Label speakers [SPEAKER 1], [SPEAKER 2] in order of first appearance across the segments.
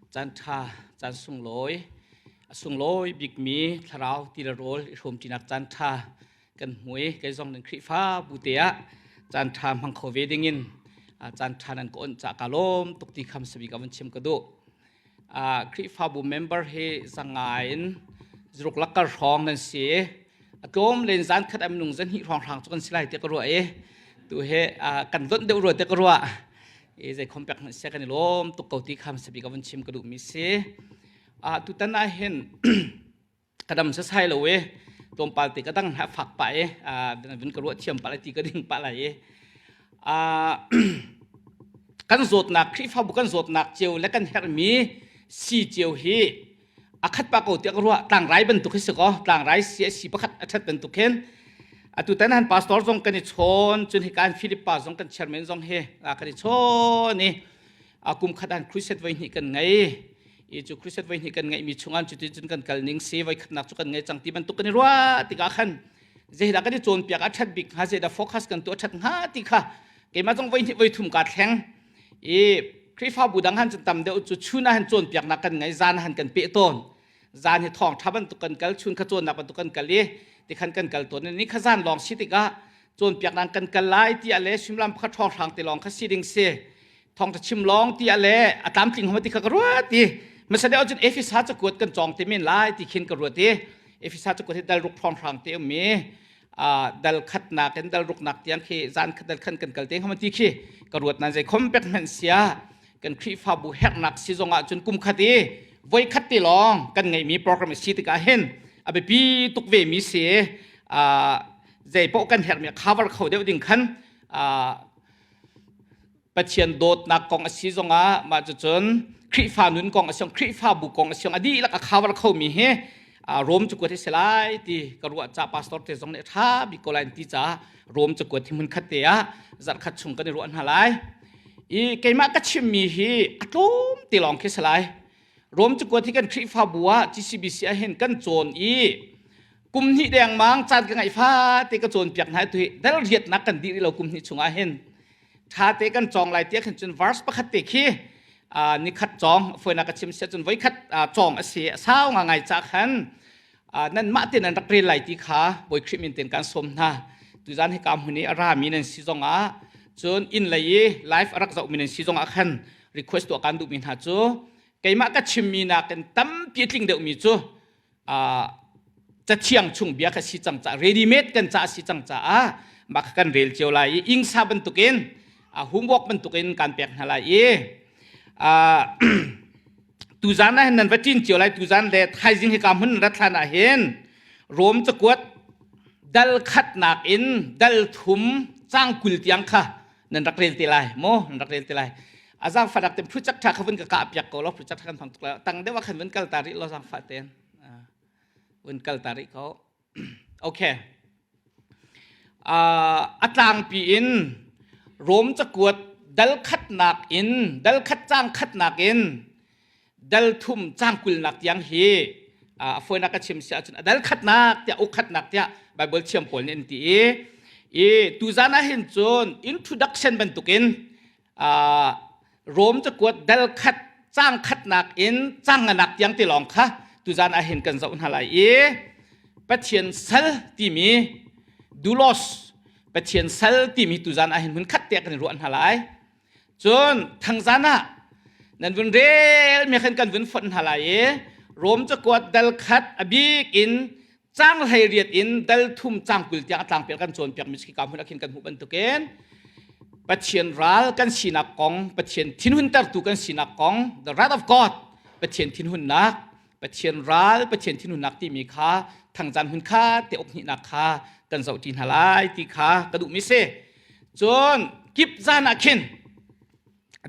[SPEAKER 1] Caan ṭha, caan sunglawi, a sunglawi bikmi thlarau ti le rawl i hrawmṭinak caan ṭha kan hmu i kei zong nan Khrihfabu te ah caan ṭha hmang kho ve dingin caan ṭha nan ka onh caah kaa lawm tuk ti kham sabik a van chim ka duh. Khrihfabu member hi zangai in zuruk lakar hrawng nan si i a tlawm len zan khat a minung zan hnih hrawng hrang cu kan si lai tiah ka ruah i tu he kan donh deuh rua tiah ka ruah. I zei khom pek hmanh sia kan i lawm tuk ko ti kham sabi ka van chim ka duh mi si. Tutan ah hin ka dam sasai lo e tlawmpal te ka dang ha fak pa e vin ka ruah thiam pa lai ti ka ding pa lai e. Kan zawtnak Khrihfabu kan zawtnak cio le kan herhmi si cio hi a khat pa ko tiah ka ruah. Tlangrai bantuk hi si ko, tlangrai si a si pakhat a that bantuk hin atu tan han pastor zong kan i chawn, cun hi kan Philip pa zong kan chairman zong hi kan i chawn i kum khat an crusade voi hnih kan ngei i cu crusade voi hnih kan ngeih mi chungah cuti cun kan kal ning si, voi khatnak cu kan ngei cang ti bantuk kan i ruah tikah khan zeidah kan i cawnpiak a that bik hnga, zeidah focus kan tuah that hnga ti kha keimah zong voi hnih voi thum ka thleng i Khrihfabu dang han cun tam deuh cu chun ah han cawnpiaknak kan ngei, zan han kan peh tawn. Zan hi thawng tha bantuk kan kal, chun kha cawnnak bantuk kan kal i tikhan kan kal tawn. Ni kha zan lawng si tikah cawnpiaknak kan kal lai ti le suimilam pakhat hrawng hrang te lawng kha si ding si. Thawng tha chim lawng ti le a tlamtling homa ti kha ka ruat i hmasa deuh cun Efesa cakuat kan cawng te men lai ti khin ka ruat i Efesa cakuat hi dal ruk hrawng hrang te um i dal khatnak in dal ruknak tiang khi zan khat dal khan kan kal te ti khi ka ruat nan zei khom pek hmanh sia kan Khrihfabu herhnak si zong ah cun kum khat i voi khat te lawng kan ngeihmi program si tikah hin a biapi tuk ve mi si, zei paoh kan herhmi cover kho deuh ding khan Pathian dawtnak kong a si zongah, mah cucun Khrihfa nun kong a si, Khrihfabu kong a si, a dihlak a cover khomi hi Rom cakuat hi si lai ti ka ruah ca pastor te zong nih tha bik ko lai ti ca Rom cakuat hi hmun khat te ah zarh khat chung kan i ruah hna lai. I keimah ka chimmi hi a tlawm te lawng khi si lai. Rom cakuat hi kan Khrihfabu ah GCBC ah hin kan cawn i kum hnih dengmang caan ka ngaih fa te ka cawnpiak hna tu hi dal riatnak kan dih rih lo. Kum hnih chungah hin ṭha te kan cawng lai tiah khin cun verse pakhat te khi nikhat cawng foina ka chim sia cun voikhat cawng a si, a sau nga ngai ca khan nan mah te nan rak rel lai ti kha Bawi Khrih min ten kan sawm hna. Tuzan hi ka hmun i a ra mi nan si zong ah, cun inn lei i live a rak zoh mi nan si zong ah khan request tuah kan duh mi hna cu keimah ka chim mi nakin tampi tling deuh mi cu cathiang chung bia kha si cang ca, ready made kan ca si cang caah mah kha kan rel cio lai i ingsa bantukin, homework bantukin kan pek hna lai i tuzan ah hin nan va ṭin cio lai. Tuzan le thaizing hi ka hmun rat hlan ah hin Rom cakuat dal khatnak in dal thum cang 20 tiang kha nan rak rel te lai maw? Nan rak rel te lai. A zaangfah ten phu chak tha kha vun ka kah piak ko lo. Phu chak tha kan phang tuk lai tang deuh ah khan vun kal ta rih lo, zaangfah ten vun kal ta rih ko. Okay, a tlangpi in Rom cakuat dal khatnak in dal khat cang khatnak in dal thum cang 20nak tiang hi a fawinak ka chim si ahcun a dal khatnak tiah uk khatnak tiah Bible thiam pawl nih an ti i tuzan ah hin cun introduction bantukin Rom cakuat dal khat cang khatnak in cang nganak tiang te lawng kha tuzan ah hin kan zoh hna lai i Pathian sal timi, doulos, Pathian sal timi tuzan ah hin hmun khat te kan i ruah hna lai. Cun thangzan ah nan vun rel mi khan kan vun fonh hna lai i Rom cakuat dal khat a bik in cang 18 in dal thum cang 20 tiang a tlangpial kan cawnpiak mi khi ka hmun ah khin kan hmuh bantukin Pathian ral kan sinak kong, Pathian thinhuntertu kan sinak kong, the wrath of God, Pathian thinhunnak, Pathian ral, Pathian thinhunnak timi kha thangzan hun kha te uk hnihnak kha kan zoh ṭi hna lai ti kha ka duh mi si. Cun kip zan ah khin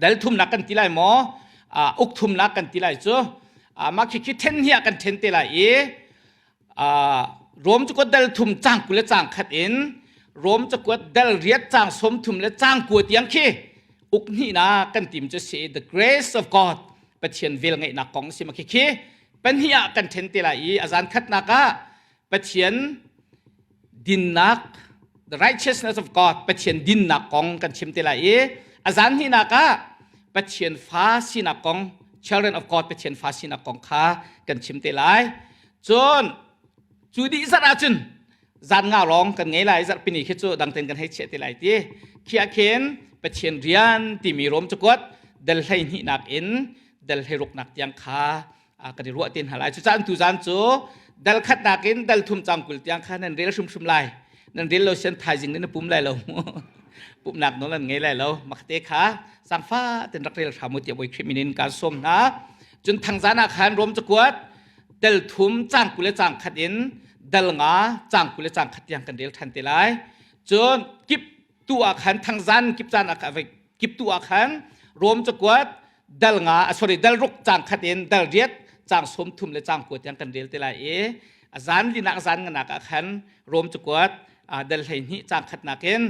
[SPEAKER 1] dal thumnak kan ti lai maw, uk thumnak kan ti lai cu, mah khi khi then hi ah kan then te lai i Rom cakuat dal thum cang 20 le cang khat in Rom cakuat dal riat cang 30 le cang 9 tiang khi uk hnihnak kan tim cu si, the grace of God, Pathian vel ngeihnak kong si. Ma khi khi pahnih ah kan then te lai i a zan khatnak ah Pathian dinnak, the righteousness of God, Pathian dinnak kong kan chim te lai i a zan hnihnak ah Pathian fa sinak kong. Children of God Pathian fa sinak kong kha kan chim te lai. Cun cu dih zarh ahcun zan nga lawng kan ngei lai zarhpini khi cu dangten kan hei chiah te lai ti khi ah khin Pathian rian timi Rom cakuat dal 12 nak in dal 16 nak tiang kha kan i ruah te hna lai. Cucaah tu zan cu dal khatnak in dal thum cang 20 tiang kha nan rel hrimhrim lai. Nan rel lo sian thaizing nih na pum lai lo mu. Pumnak nawl nan ngei lai lo. Makte kha sangfa ten rak rel hram u tiah Bawi Khrih min in kaan sawm hna. Cun thangzan ah khan Rom cakuat dal thum cang 20 le cang khat in dal nga cang 20 le cang khat tiang kan rel ṭhan te lai. Cun kip tu ah khan thangzan kip caan ah kip tu ah khan Rom cakuat dal nga sorry dal ruk cang khat in dal riat cang 30 le cang 9 tiang kan rel te lai i a zan linak zan nganak ah khan Rom cakuat dal 12 cang khat nakin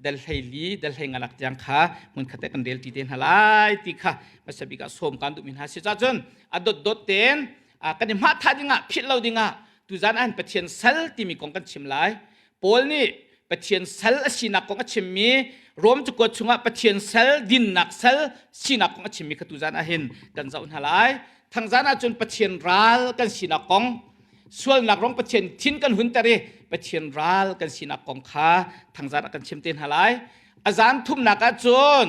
[SPEAKER 1] dal 14 dal hlei nganak tiang kha hmun khat kan rel ti te hna lai ti kha hmasa bik ah sawm kan duh mi hna si ca cun a dot dot ten kan i hma tha dingah philh lo dingah tuzan an Pathian sal timi kong kan chim lai Paul nih Pathian sal a sinak kong a chimmi Rom cakuat chungah Pathian sal dinnak sal sinak kong a chimmi kha tuzan ah hin kan zoh hna lai. Thangzan ahcun Pathian ral kan sinak kong sualnak rong Pathian thin kan hunter i Pathian ral kan sinak kong kha thangzan ah kan chim te hna lai. A zan thumnak ahcun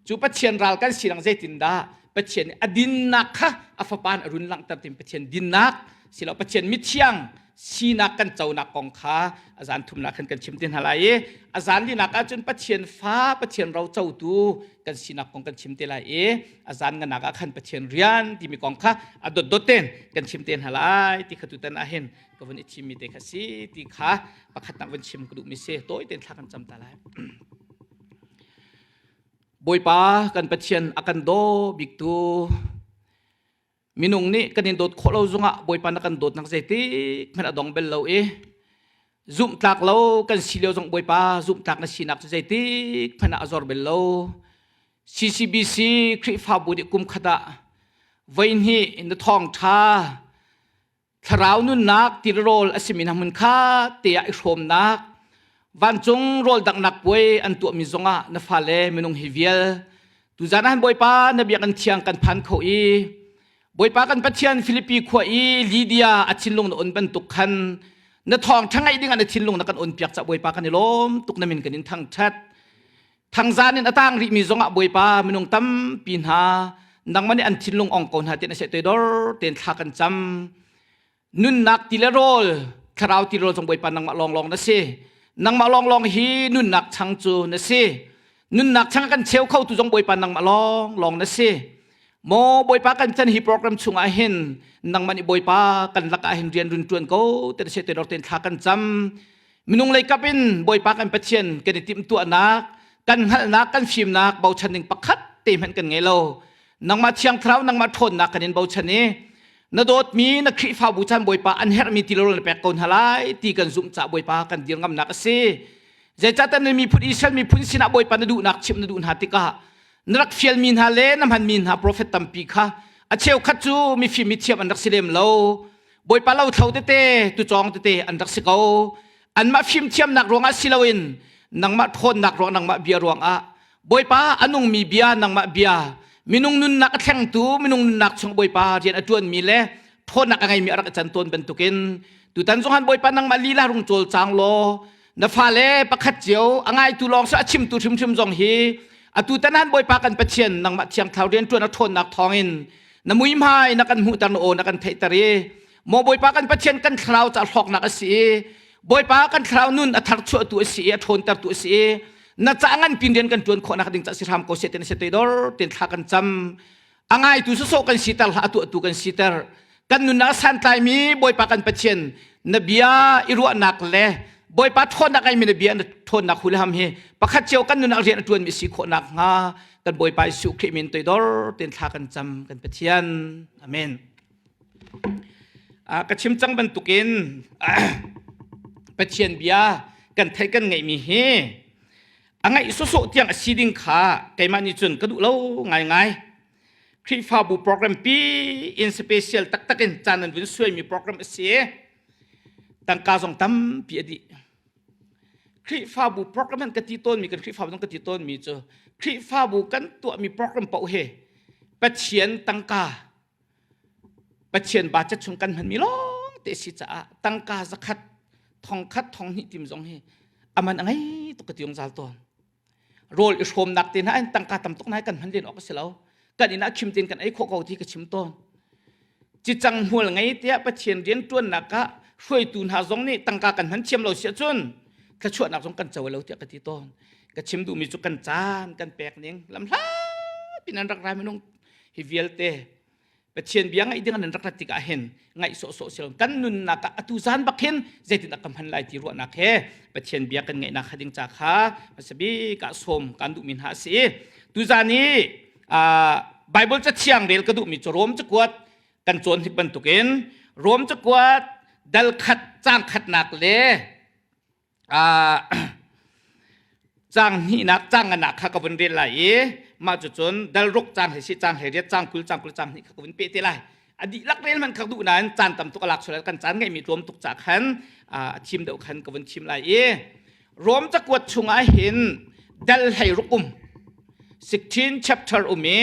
[SPEAKER 1] cu Pathian ral kan sinak zeitindah Pathian nih a dinnak kha a fapa in a run langhter tim Pathian dinnak silo Pathian mithiang sinak kan conak kong kha a zan thumnak khan kan chim te hna lai i a zan linak ahcun Pathian fa Pathian ro cotu kan sinak kong kan chim te lai i a zan nganak ah khan Pathian rian timi kong kha a dotdot ten kan chim te hna lai ti kha tutan ah hin ka vun i thimmi te kha si ti kha pakhatnak vun chim ka duhmi si tawi tein thla kan cam ta lai. Bawipa kan Pathian a kan daw biktu Minung nih kan in dawt khawh lo zongah Bawipa na kan dawtnak zeitik hmanh a dong bel lo i zumhtlak lo kan si lio zong Bawipa zumhtlak na sinak cu zeitik hmanh ah a zor bel lo. CCBC Khrihfabu nih kum khat ah voihnih na thawngṭha Thlarau nunnak tirawl a simi hna hmun kha te ah i hrawmnak, vancung rawl danghnak puai an tuahmi zongah na fale minung hi vial tuzan ah Bawipa na biakinn thiang kan phan kho i Bawipa kan Pathian Filipi khua i Lydia a thinlung na on bantuk khan na thawngṭha ngaih dingah na thinlung na kan on piak ca Bawipa kan i lawm tuk na min kan in thangṭhat. Thangzan in a tang rihmi zongah Bawipa minung tampi hna nangmah nih an thinlung ong ko hna tiah na seh toidor tein thla kan cam. Nunnak ti le rawl, thlarau ti rawl zong Bawipa nangmah lawnglawng na si. Nangmah lawnglawng hi nunnak chang cu na si. Nunnak chang kan cheu kho tu zong Bawipa nangmah lawnglawng na si. Maw Bawipa kan chan hi program chungah hin nangmah nih Bawipa kan lakah hin rian run ṭuan ko tiah na seh toidor tein thla kan cam. Minung lei kap in Bawipa kan Pathian kan i timhtuahnak, kan hngalhnak, kan fimnak bochan ding pakhat te hmanh kan ngei lo. Nangmah Thiang Thlarau, nangmah ṭhawnnak kan in bochan i na dawtmi na Khrihfabu chan Bawipa an herhmi tilawr na pek ko hna lai ti kan zumh caah Bawipa kan dir ngamnak a si. Zeicahtiah na miphun Israel miphun sinah Bawipa na duhnak chimh na duh hna tikah na rak fialmi hna le na hmanmi hna profet tampi kha a cheukhat cu mifim mithiam an rak si lem lo. Bawipa lothlo tete tucawng tete an rak si ko. Anmah fimthiamnak ruangah si loin nangmah ṭhawnnak ruang nangmah bia ruangah Bawipa a nungmi bia nangmah bia minung nunnak a thlengtu minung nunnak chung Bawipa rian a ṭuanmi le ṭhawnnak a ngeimi a rak i can tawn bantukin tutan zong han Bawipa nangmah lila rung cawl cang law na fale pakhat cio a ngaitu lawng si a chimtu hrimhrim zong hi atu tan han Bawipa kan Pathian nangmah thiang thlarau rian ṭuan a ṭhawnnak thawngin na muihmai na kan hmuhter na aw na kan theihter i maw Bawipa kan Pathian kan thlarau ca hlawknak a si i Bawipa kan thlarau nun a tharchuahtu a si i a ṭhawntertu a si i na ca ngan pin rian kan ṭuan khawhnak ding ca si hram ko seh ten se toidor ten thla kan cam a ngaitu sawsawh kan siter hlah a tuahtu kan siter kan nunnak santlaimi Bawipa kan Pathian na bia i ruahnak le Bawipa ṭhawnnak ngeimi na bia na ṭhawnnak hulham hi pakhat cio kan nunnak rian a ṭuanmi si khawhnak hnga kan Bawipa Jesuh Khrih min toidor tein thla kan cam kan Pathian amen ka chim cang bantukin Pathian bia kan theih kan ngeihmi hi a ngaih sawsawh tiang a si ding kha keimah nih cun ka duh lo ngaingai Khrihfabu program pi in special taktak in caan an vun suaimi program a si. Tangka zong tampi a dih. Khrihfabu program an ka ti tawnmi kan Khrihfabu zong ka ti tawnmi cu Khrihfabu kan tuahmi program paoh hi Pathian tangka Pathian budget chung kan hmanmi lawng te si caah tangka zakhat thongkhat thonghnih tim zong hi aman a ngei tuk ka ti zungzal tawn. Rawl i hrawmnak te hna in tangka tam tuk nai kan hman len awk a si lo. Kan inn ah khim tein kan ei khawh ko ti ka chim tawn. Cicang hmual ngei tiah Pathian rian ṭuannak ah hruaitu hna zong nih tangka kan hman thiam lo si ahcun thluachuahnak zong kan co lo tiah ka ti tawn. Ka chim duhmi cu kan caan kan pek ning lamhlat in an rak rai minung hi vialte Pathian bia ngaih ding an rak rat tikah hin ngaih sawhsawh si lo kan nunnak ah atu zan bak hin zeitin ka hman lai ti ruahnak he Pathian bia kan ngaihnak kha ding ca kha hmasa bik ah sawm kan duhmi hna a si. Tuzan i Bible cathiang rel ka duhmi cu Rom cakuat kan cawn hnik bantukin Rom cakuat dal khat cang khatnak le cang hnihnak cang nganak kha ka vun rel lai i mah cu cun dal ruk cang hlei si cang hlei riat cang 20 cang 20 cang hnih kha ka vun peh te lai. A dihlak rel man kha duh nain caan tam tuk a lak sual kan caan ngeihmi tlawm tuk ca khan a thim deuh khan ka vun thim lai i Rom cakuat chungah hin dal 16 um 16 chapter um i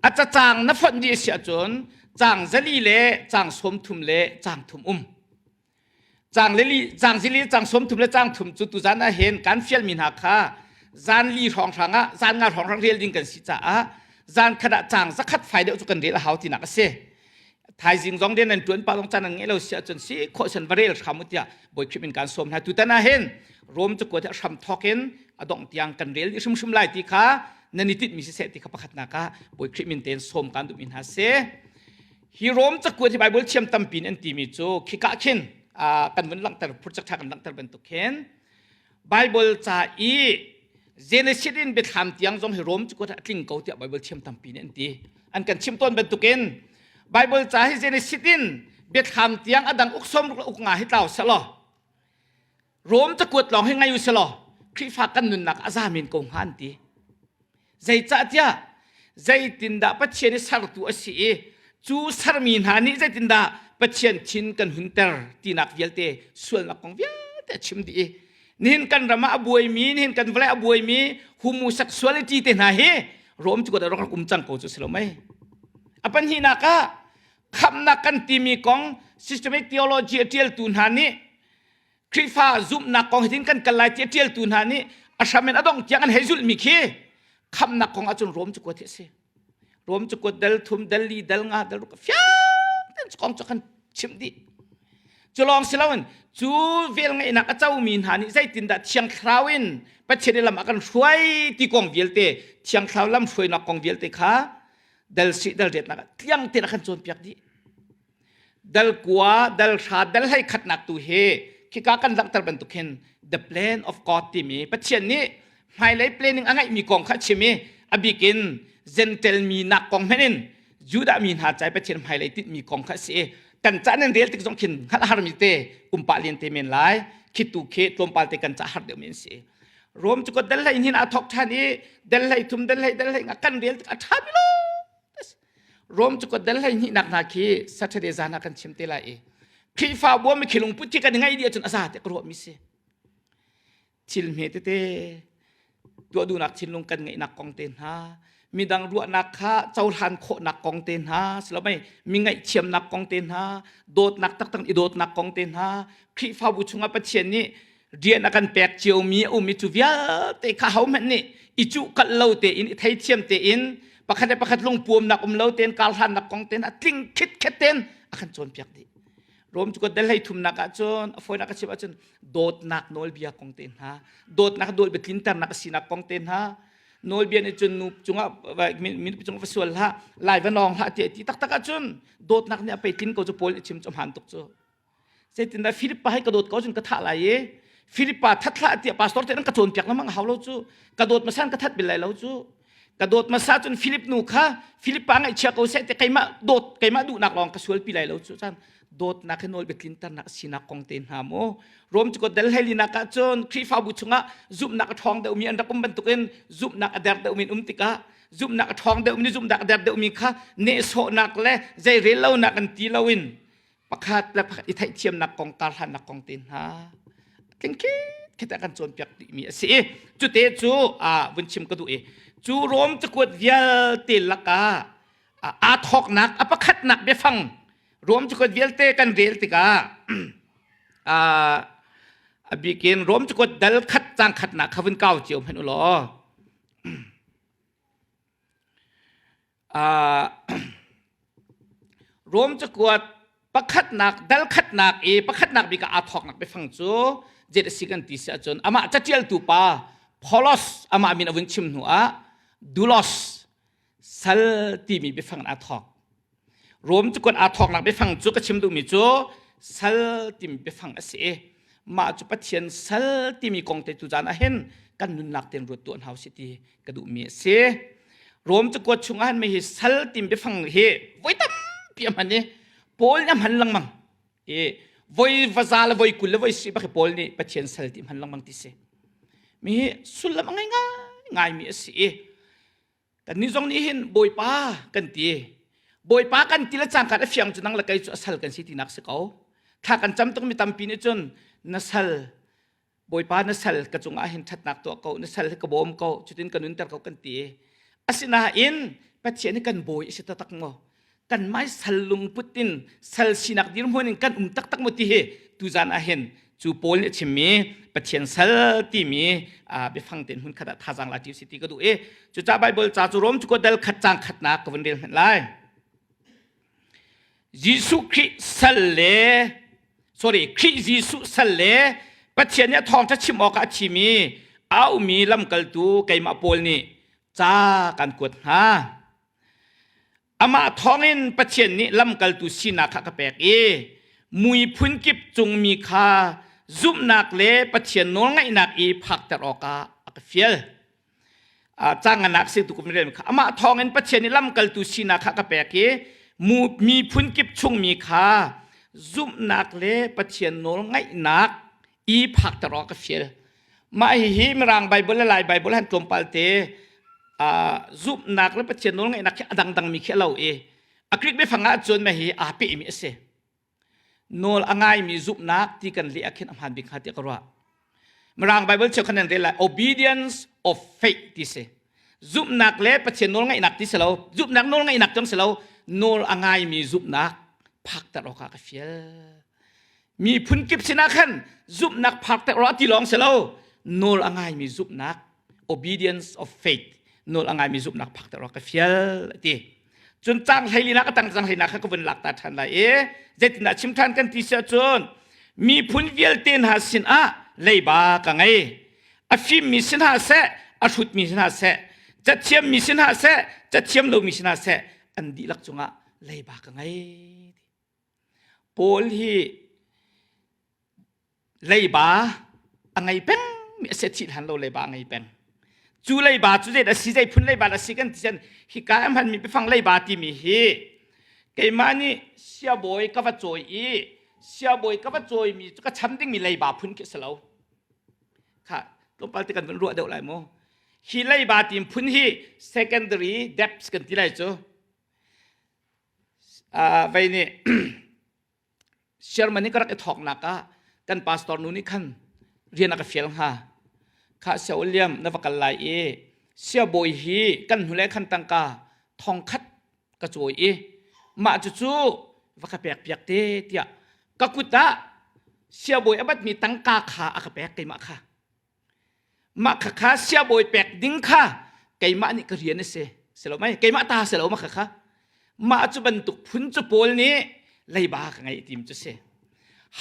[SPEAKER 1] a cacang na fonh dih a si ahcun cang 4 le cang 30 le cang thum um. Cang lili cang zili cang 30 le cang thum cu tuzan ah hin kan fialmi hna kha zan li hrawnghrang ah zan nga hrawnghrang rel ding kan si caah zan khat ah cang zakhat fai deuh cu kan rel a hau tinak a si. Thaizing zong rian nan ṭuan pah zong caan nan ngeih lo si ahcun si khawh san va rel hram u tiah Bawi Khrih min kaan sawm hna. Tutan ah hin Rom cakuat hi a hram thawk in a dongh tiang kan rel dih hrimhrim lai ti kha nan i tinhmi siseh ti kha pakhatnak ah Bawi Khrih min tein sawm kaan duhmi hna si. Hi Rom cakuat hi Bible thiam tampi in an timi cu khika khin kan vun langhter project ṭha kan langhter bantuk khin Bible ca i Genesis in biathlam tiang zong hi Rom cu a tling ko tiah Bible thiam tampi nih an ti. An kan chimh tawn bantukin Bible ca hi Genesis in biathlam tiang a dang uk sawm ruk le uk nga hi tlau selaw Rom cakuat lawng hi ngai u selaw Khrihfa kan nunnak a za men ko hnga an ti. Zeicahtiah zeitindah Pathian i sertu a si i cu sermi hna nih zeitindah Pathian thin kan hunter tinak vialte sualnak kong vialte a chim dih i nihin kan ram ah a buaimi nihin kan vawlei a buaimi homosexuality te hna hi Rom cu rak um cang ko cu si lo mei. A pahnihnak ah khamhnak kan timi kong systematic theology a ṭialtu hna nih Khrihfa zumhnak kong hitin kan kal lai ti a ṭialtu hna nih a hram in a dongh tiang an hei zulhmi khi khamhnak kong ahcun Rom cakuat hi a si. Rom cakuat dal thum, dal li, dal nga, dal ruk fiang tein kong cu kan chimh dih. Cu lawng si loin cu velngeihnak a comi hna nih zeitindah Thiang Thlarau in Pathian i lam a kan hruai ti kong vialte, Thiang Thlarau lam hruainak kong vialte kha dal si dal riatnak ah tliang tein a kan cawnpiak dih. Dal kua, dal hra, dal hlei khatnak tu hi khika kan langhter bantuk hin the plan of God timi Pathian nih hmailei planning a ngeihmi kong kha a chim i a bik in Gentile mi nak kong hmenh in Judah mi hna cai Pathian hmailei tinhmi kong kha a si i kan ca nan rel tik zong khin hngalh harmi te umpa lian te men lai khi tu khi tlawmpal te kan ca har deuh men si Rom cu ko dal hlei hin a thok ṭhan i dal hlei thum dal hlei dal hlei nga kan rel tik a ṭha mi lo Rom cu dal 12 nak hna khi Saturday zan ah kan chim te lai i Khrihfabu ah mikhi lungput khi kan ngeih dih ahcun a za te ka ruahmi si. Thil hme tete tuah duhnak thinlung kan ngeihnak kong te hna, midang ruahnak kha cohlan khawhnak kong te hna, silomei mi ngaihthiamnak kong te hna, dawtnak taktak i dawtnak kong te hna, Khrihfabu chungah Pathian nih rian a kan pek ciomi a um i cu vialte kha hohmanh nih i cuhkalh lo tein i theithiam tein pakhat le pakhat lungpuamnak um lo tein karhlannak kong tein a tling khitkhet tein a kan cawnpiak dih. Rom cu dal hlei thumnak ahcun a fawinak a chim ahcun dawtnak nawlbia kong te hna dawtnak nawlbia tlinternak a sinak kong te hna nawlbia nih cun nu cungah min cungah va sual hlah lai va nawng hlah ti ti taktak ahcun dawtnak nih a pei tlin ko cu Paul nih chim cu hmaan tuk cu Zeitindah Philip pa hi ka dawt ko cun ka thah lai i Philip pa that hlah tiah pastor te nan ka cawnpiak lengmang hau lo cu ka dawt hmasa ka that bil lai lo cu ka dawt hmasa cun Philip nu kha Philip pa ngaihchia ko seh ti keimah dawt keimah duhnak lawng ka sualpi lai lo cu chan dawtnak hi nawl biatlinternak sinak kong te hna mu Rom cu ko dal hleilinak ah cun Khrihfabu chungah zumhnak a ṭhawng deuhmi an rak um bantukin zumhnak a der deuhmi an um tikah zumhnak a ṭhawng deuhmi zumhnak a der deuhmi kha nehsawhnak le zeirel lonak an ti loin pakhat le pakhat i theihthiamnak kong karhlannak kong te hna tling khit a kan cawnpiak dihmi a si i cute cu vun chim ka duh i cu Rom cakuat vialte lakah. Aa thawknak a pakhatnak biafang Rom cakuat vialte kan rel tikah a bikin Rom cakuat dal khat cang khatnak kha vun kau cio hmanh u law. Rom cakuat pakhatnak dal khatnak i pakhatnak bik ah aa thawknak biafang cu jet a si kan ti si ahcun amah catialtu pa Paulos amah min a vun chim hnu ah doulos sal timi biafang in aa thawk. Rom cakuat aa thawknak biafang cu ka chim duhmi cu sal timi biafang a si i mah cu Pathian sal timi kong te tu caan ah hin kan nunnak tein ruat tuah hna usih ti ka duhmi a si. Rom cakuat chungah hin hi sal timi biafang hi voi tampi a hman i Paul nih a hman lengmang. I voi vaza le voi 20 le voi si bak Paul nih Pathian sal ti hman lengmang ti si. Mi hi sullam a ngei ngai ngaimi a si i Kannih zong nih hin Bawipa kan ti. Bawipa kan ti le cangka a fiang cu nang le kei cu a sal kan si tinak si ko. Thla kan cam tukmi tampi nih cun na sal Bawipa na sal ka cungah hin ṭhatnak tuah ko, na sal hi ka bawm ko, cutin ka nunter ko kan ti. Asinain Pathian hi kan bawi a si taktak maw? Kan mai sal lungput in sal sinak dirhmun in kan um taktak maw ti hi tuzan ah hin cu Paul nih a chimmi Pathian sal timi biafang tein hmun khat ah thazaang la ṭi si ti ka duh i cucaah Baibal ca cu Rom cu dal khat cang khatnak ka vun rel hmanh lai. Jesuh Khrih sal le sorry Khrih Jesuh sal le Pathian nih a thawngṭha chim awkah a thimi aumi lamkaltu keimah Paul nih ca kan kuat hna. Amah thawngin Pathian nih lamkaltu sinak kha ka pek i mui phunkip cungmi kha zumhnak le Pathian nawlngaihnak i phakter awkah a ka fial. Canganak si tu kum rel kha amah thawngin Pathian nih lamkaltu sinak kha ka pek i miphun kip chungmi kha zumhnak le Pathian nawlngaihnak i phakter awk ka fial. Mah hihi Mirang Bible le Lai Bible han tlawmpal te zumhnak le Pathian nawlngaihnak khi a dangdangmi khi a lo i a Greek biafang ah cun mah hi aa pehmi a si. Nawl a ngaimi zumhnak ti kan leh ah khin a hmaan bik hnga tiah ka ruah. Mirang Bible cheu khan nan rel lai obedience of faith ti si. Zumhnak le Pathian nawlngaihnak ti si lo. Zumhnak nawlngaihnak cang si lo. Nawl a ngaimi zumhnak phakter awkah ka fial. Miphun kip sinah khan zumhnak phakter awk ti lawng si lo. Nawl a ngaimi zumhnak obedience of faith nawl a ngaimi zumhnak phakter awk ka fial ti. Cun cang hleilinak a tang cang hleinak kha ka vun lak ta ṭhan lai i zeitindah chim ṭhan kan ti si ahcun miphun vialte hna sinah leiba ka ngei. A fimmi si hna seh, a hrutmi si hna seh, cathiammi si hna seh, cathiam lomi si hna seh, an dihlak cungah leiba ka ngei. Paul hi leiba a ngei peng mi a si thih hlan lo leiba a ngei peng. Cu leiba cu zei a si zei phun leiba a si kan ti cun hika a hmanmi biafang leiba timi hi keimah nih siabawi ka va cawi i siabawi ka va cawimi cu ka cham dingmi leiba phun khi a si lo. Kha tlawmpal te kan vun ruah deuh lai mu. Hi leiba tim phun hi secondary debts kan ti lai cu. Vei nih Sherman i ka rak i thawknak ah kan pastor nu nih khan rian a ka fial hnga. Kha Sia William na va kal lai i siabawi hi kan hnulei khan tangka thongkhat ka cawi i mah cucu va ka pek piak te tiah ka kut ah siabawi a batmi tangka kha a ka pek keimah kha. Mah khakha siabawi pek ding kha keimah nih ka rian a si. Si lo mei? Keimah ta si lo mah khakha. Mah cu bantuk phun cu Paul nih leiba ka ngeih tim cu si.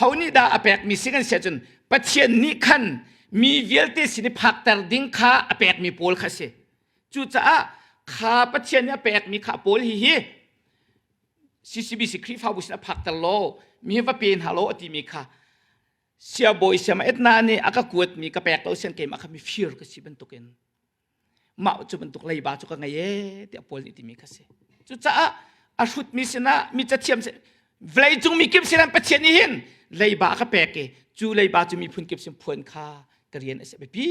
[SPEAKER 1] Ho nih dah a pekmi si kan si ahcun Pathian nih khan mi vialte sin i phakter ding kha a pekmi Paul kha si. Cucaah kha Pathian nih a pekmi kha Paul hi hi CCBC Khrihfabu sin a phakter law mi va pe hna law a timi kha siabawi siama etna nih a ka kuatmi ka pek lo sian keimah kha mifir ka si bantukin mah cu bantuk leiba cu ka ngei ee tiah Paul nih timi kha si cucaah a hrutmi sinah mi cathiam vawlei cung mi kip sinah Pathian nih hin leiba a ka pek i cu leiba cu miphun kip sin phuan kha ka rian a si biapi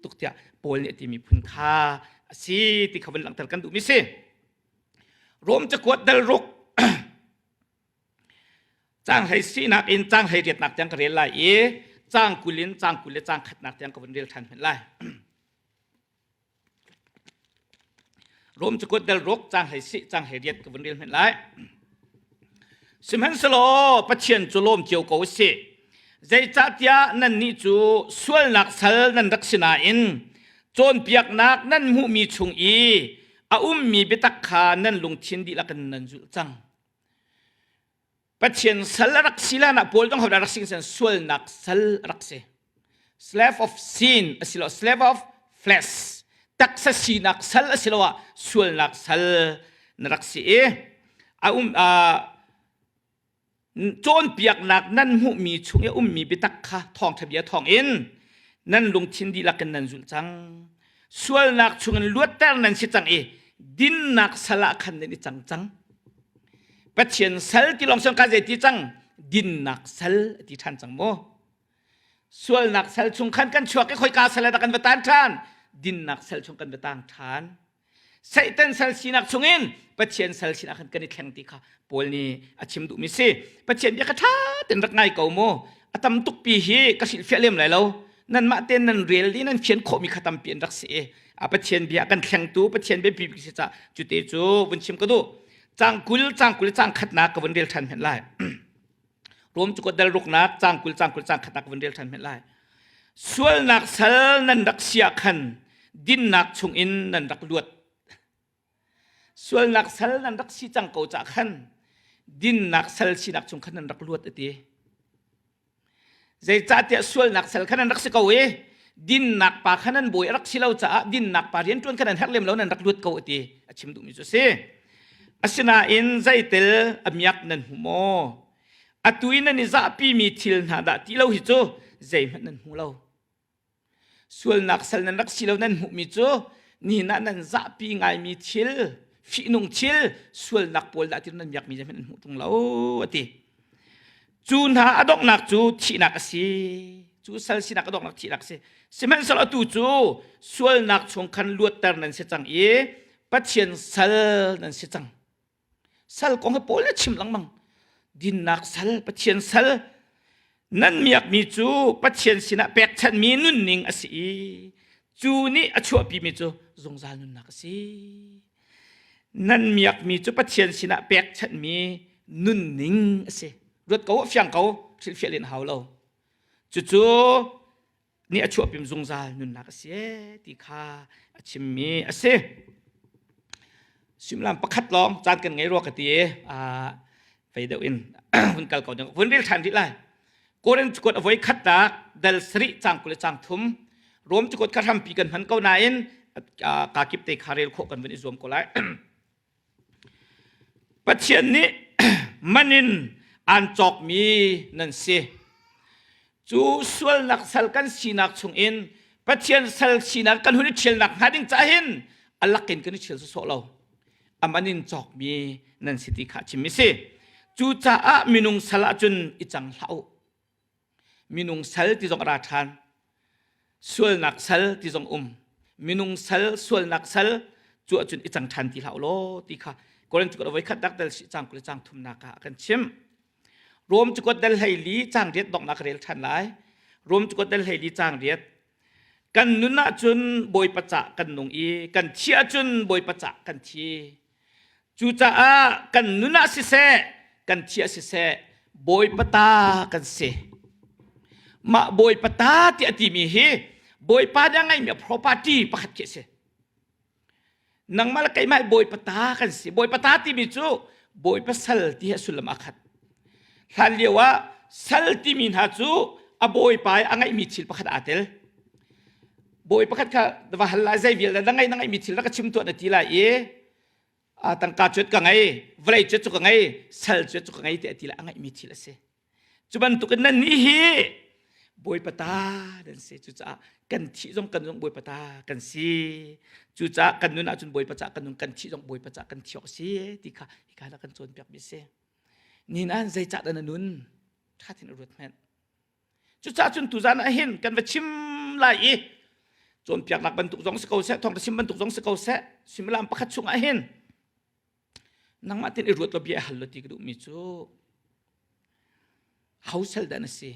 [SPEAKER 1] tuk tiah Paul nih a timi phun kha a si ti kha vun langhter kan duhmi si Rom cakuat dal ruk Caang hlei sinak in caang hlei riatnak tiang ka rel lai i caang 20 in caang 20 le caang khatnak tiang ka vun rel ṭhan hmanh lai. Rom cakuat dal ruk cang hlei si cang hlei riat ka vun rel hmenh lai. Sihmanhsehlaw Pathian cu lawm cio ko sih. Zeicahtiah nannih cu sualnak sal nan rak si nain cawnpiaknak nan hmuhmi chung i a ummi biatak kha nan lungthin dihlak in nan zulh cang. Pathian sal a rak si lan ah Paul dong hodah rak si sen sualnak sal a rak si. Slave of sin asilo slave of flesh taksa sinak sal asiloah sualnak sal na rak si i a um cawnpiaknak nan hmuhmi chung i ummi biatak kha thawngṭha bia thawngin nan lungthin dihlak in nan zulh cang. Sualnak chungin luatter nan si cang i dinnak sal ah khan nan i cang cang. Pathian sal ti lawng ka zei ti cang dinnak sal a ti ṭhan cang mu. Sualnak sal chung khan kan chuak i khoika sal ah dah kan va tan ṭhan? Dinnak sal chung kan va tang ṭhan. Satan sal sinak chungin Pathian sal sinak khan kan i thleng ti kha Paul nih a chim duhmi si. Pathian bia kha ṭha tein rak ngai ko mu. A tam tukpi hi ka hrilhfiah lem lai lo. Nanmah tein nan rel i nan fian khawhmi kha tampi an rak si i a Pathian bia kan thlengtu Pathian biapi bik si cah cute cu vun chim ka duh. Cang 20 cang 20 cang khatnak ka vun rel ṭhan hmenh lai. Rom cu dal ruknak cang 20 cang 20 cang khatnak ka vun rel ṭhan hmenh lai. Sualnak sal nan rak si ah khan dinnak chungin nan rak luat. Sualnak sal nan rak si cang ko cah khan dinnak sal sinak chung khan nan rak luat a ti. Zeicahtiah sualnak sal khan nan rak si ko i dinnak pa khan nan bawi a rak si lo caah dinnak pa rian ṭuan khan nan herh lem lo nan rak luat ko a ti. A chim duhmi cu a si. Asinain zeitel a miak nan hmu maw? Atu i nan i zahpimi thil hna dah ti lo hi cu zeihmanh nan hmu lo. Sualnak sal nan rak si lo nan hmuhmi cu nihin ah nan zahpi ngaimi thil, fihnung thil, sualnak pawl dah ti nan miakmi zeihmanh nan hmuh ṭung lo a ti. Cu hna a donghnak cu thihnak a si. Cu sal sinak a donghnak thihnak a si. Sihmanhsehlaw atu cu sualnak chung khan luatter nan si cang i Pathian sal nan si cang. Sal kong hi Paul nih a chim lengmang. Dinnak sal, Pathian sal. Nan miakmi cu Pathian sinah pekchanhmi nunning a si i cu nih a chuahpimi cu zungzal nunnak a si. Nan miakmi cu Pathian sinah pekchanhmi nunning a si. Ruat ko, a fiang ko, hrilhfiah len hau lo. Cucu nih a chuahpim zungzal nunnak a si ee ti kha a chimmi a si. Suimilam pakhat lawng caan kan ngei rua ka ti i fei deuh in hun kal ko ding vun rel ṭhan rih lai. Korin cakuat a voi khatnak dal sarih cang 20 le cang thum Rom cakuat kha hrampi kan hman ko nain kakip te kha rel khawh kan vun i zuam ko lai. Pathian nih man in aan cawkmi nan si. Cu sualnak sal kan sinak chungin Pathian sal sinak kan hun i ṭhialnak hnga ding caah hin a lakin kan i ṭhial sawsawh lo. A man in cawkmi nan si ti kha a chimmi si. Cucaah minung sal ahcun i cang hlah u. Minung sal ti zong a ra ṭhan. Sualnak sal ti zong um. Minung sal, sualnak sal cu ahcun i cang ṭhan ti hlah u law ti kha Korinth cakuat voi khat dak dal si cang 20 cang thumnak ah a kan chimh. Rom cakuat dal 14 cang riat donghnak ka rel ṭhan lai. Rom cakuat dal 14 cang riat. Kan nun ahcun Bawipa cah kan nung i kan thi ahcun Bawipa cah kan thi. Cucaah kan nun ah siseh, kan thi ah siseh, Bawipa ta kan si. Mah Bawipa ta ti a timi hi Bawipa nih a ngeihmi a property pakhat khi a si. Nangmah le keimah hi Bawipa ta kan si. Bawipa ta timi cu Bawipa sal ti he sullam aa khat. Hlan lio ah sal timi hna cu a bawipa i a ngeihmi thil pakhat aa tel. Bawi pakhat kha va hal lai zei vial na ngei na ngeihmi thil rak ka chim tuah na ti lai i tangka cuat ka ngei vawlei cuat cu ka ngei sal cuat cu ka ngei tiah ti le a ngeihmi thil a si cu bantukin nan nih hi bawipa ta nan si cucaah kan thih zong kan zong bawipa ta kan si cucaah kan nun ahcun bawipa ca kan nun kan thih zong bawipa ca kan thi awk si ti kha hika dah kan cawnpiak mi si ni nan zeicah dah na nun ṭha tein ruat hmanh Cucaah cun tuzan ah hin kan va chim lai i cawnpiaknak bantuk zong si ko seh, thawngṭha chim bantuk zong si ko seh, suimilam pakhat chungah hin nangmah tin i ruat law bia hal law ti ka duhmi cu ho sal dah na si?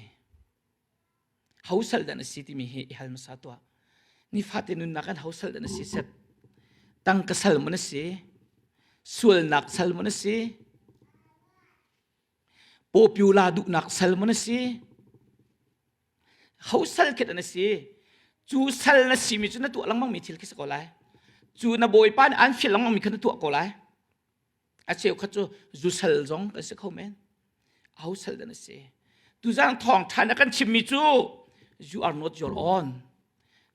[SPEAKER 1] Ho sal dah na si timi hi i hal hmasa tuah. Nifate nunnak kan ho sal dah na si set? Tangka sal maw na si? Sualnak sal maw na si? Pawpiula duhnak sal maw na si? Ho sal khi dah na si? Cu sal na simi cu na tuah lengmang mi thil khi si ko lai. Cu na bawipa nih aan fial lengmang mi kha na tuah ko lai. A cheukhat cu zu sal zong kan si kho men. Aho sal dah na si? Tuzang thawngṭha na kan chimmi cu you are not your own.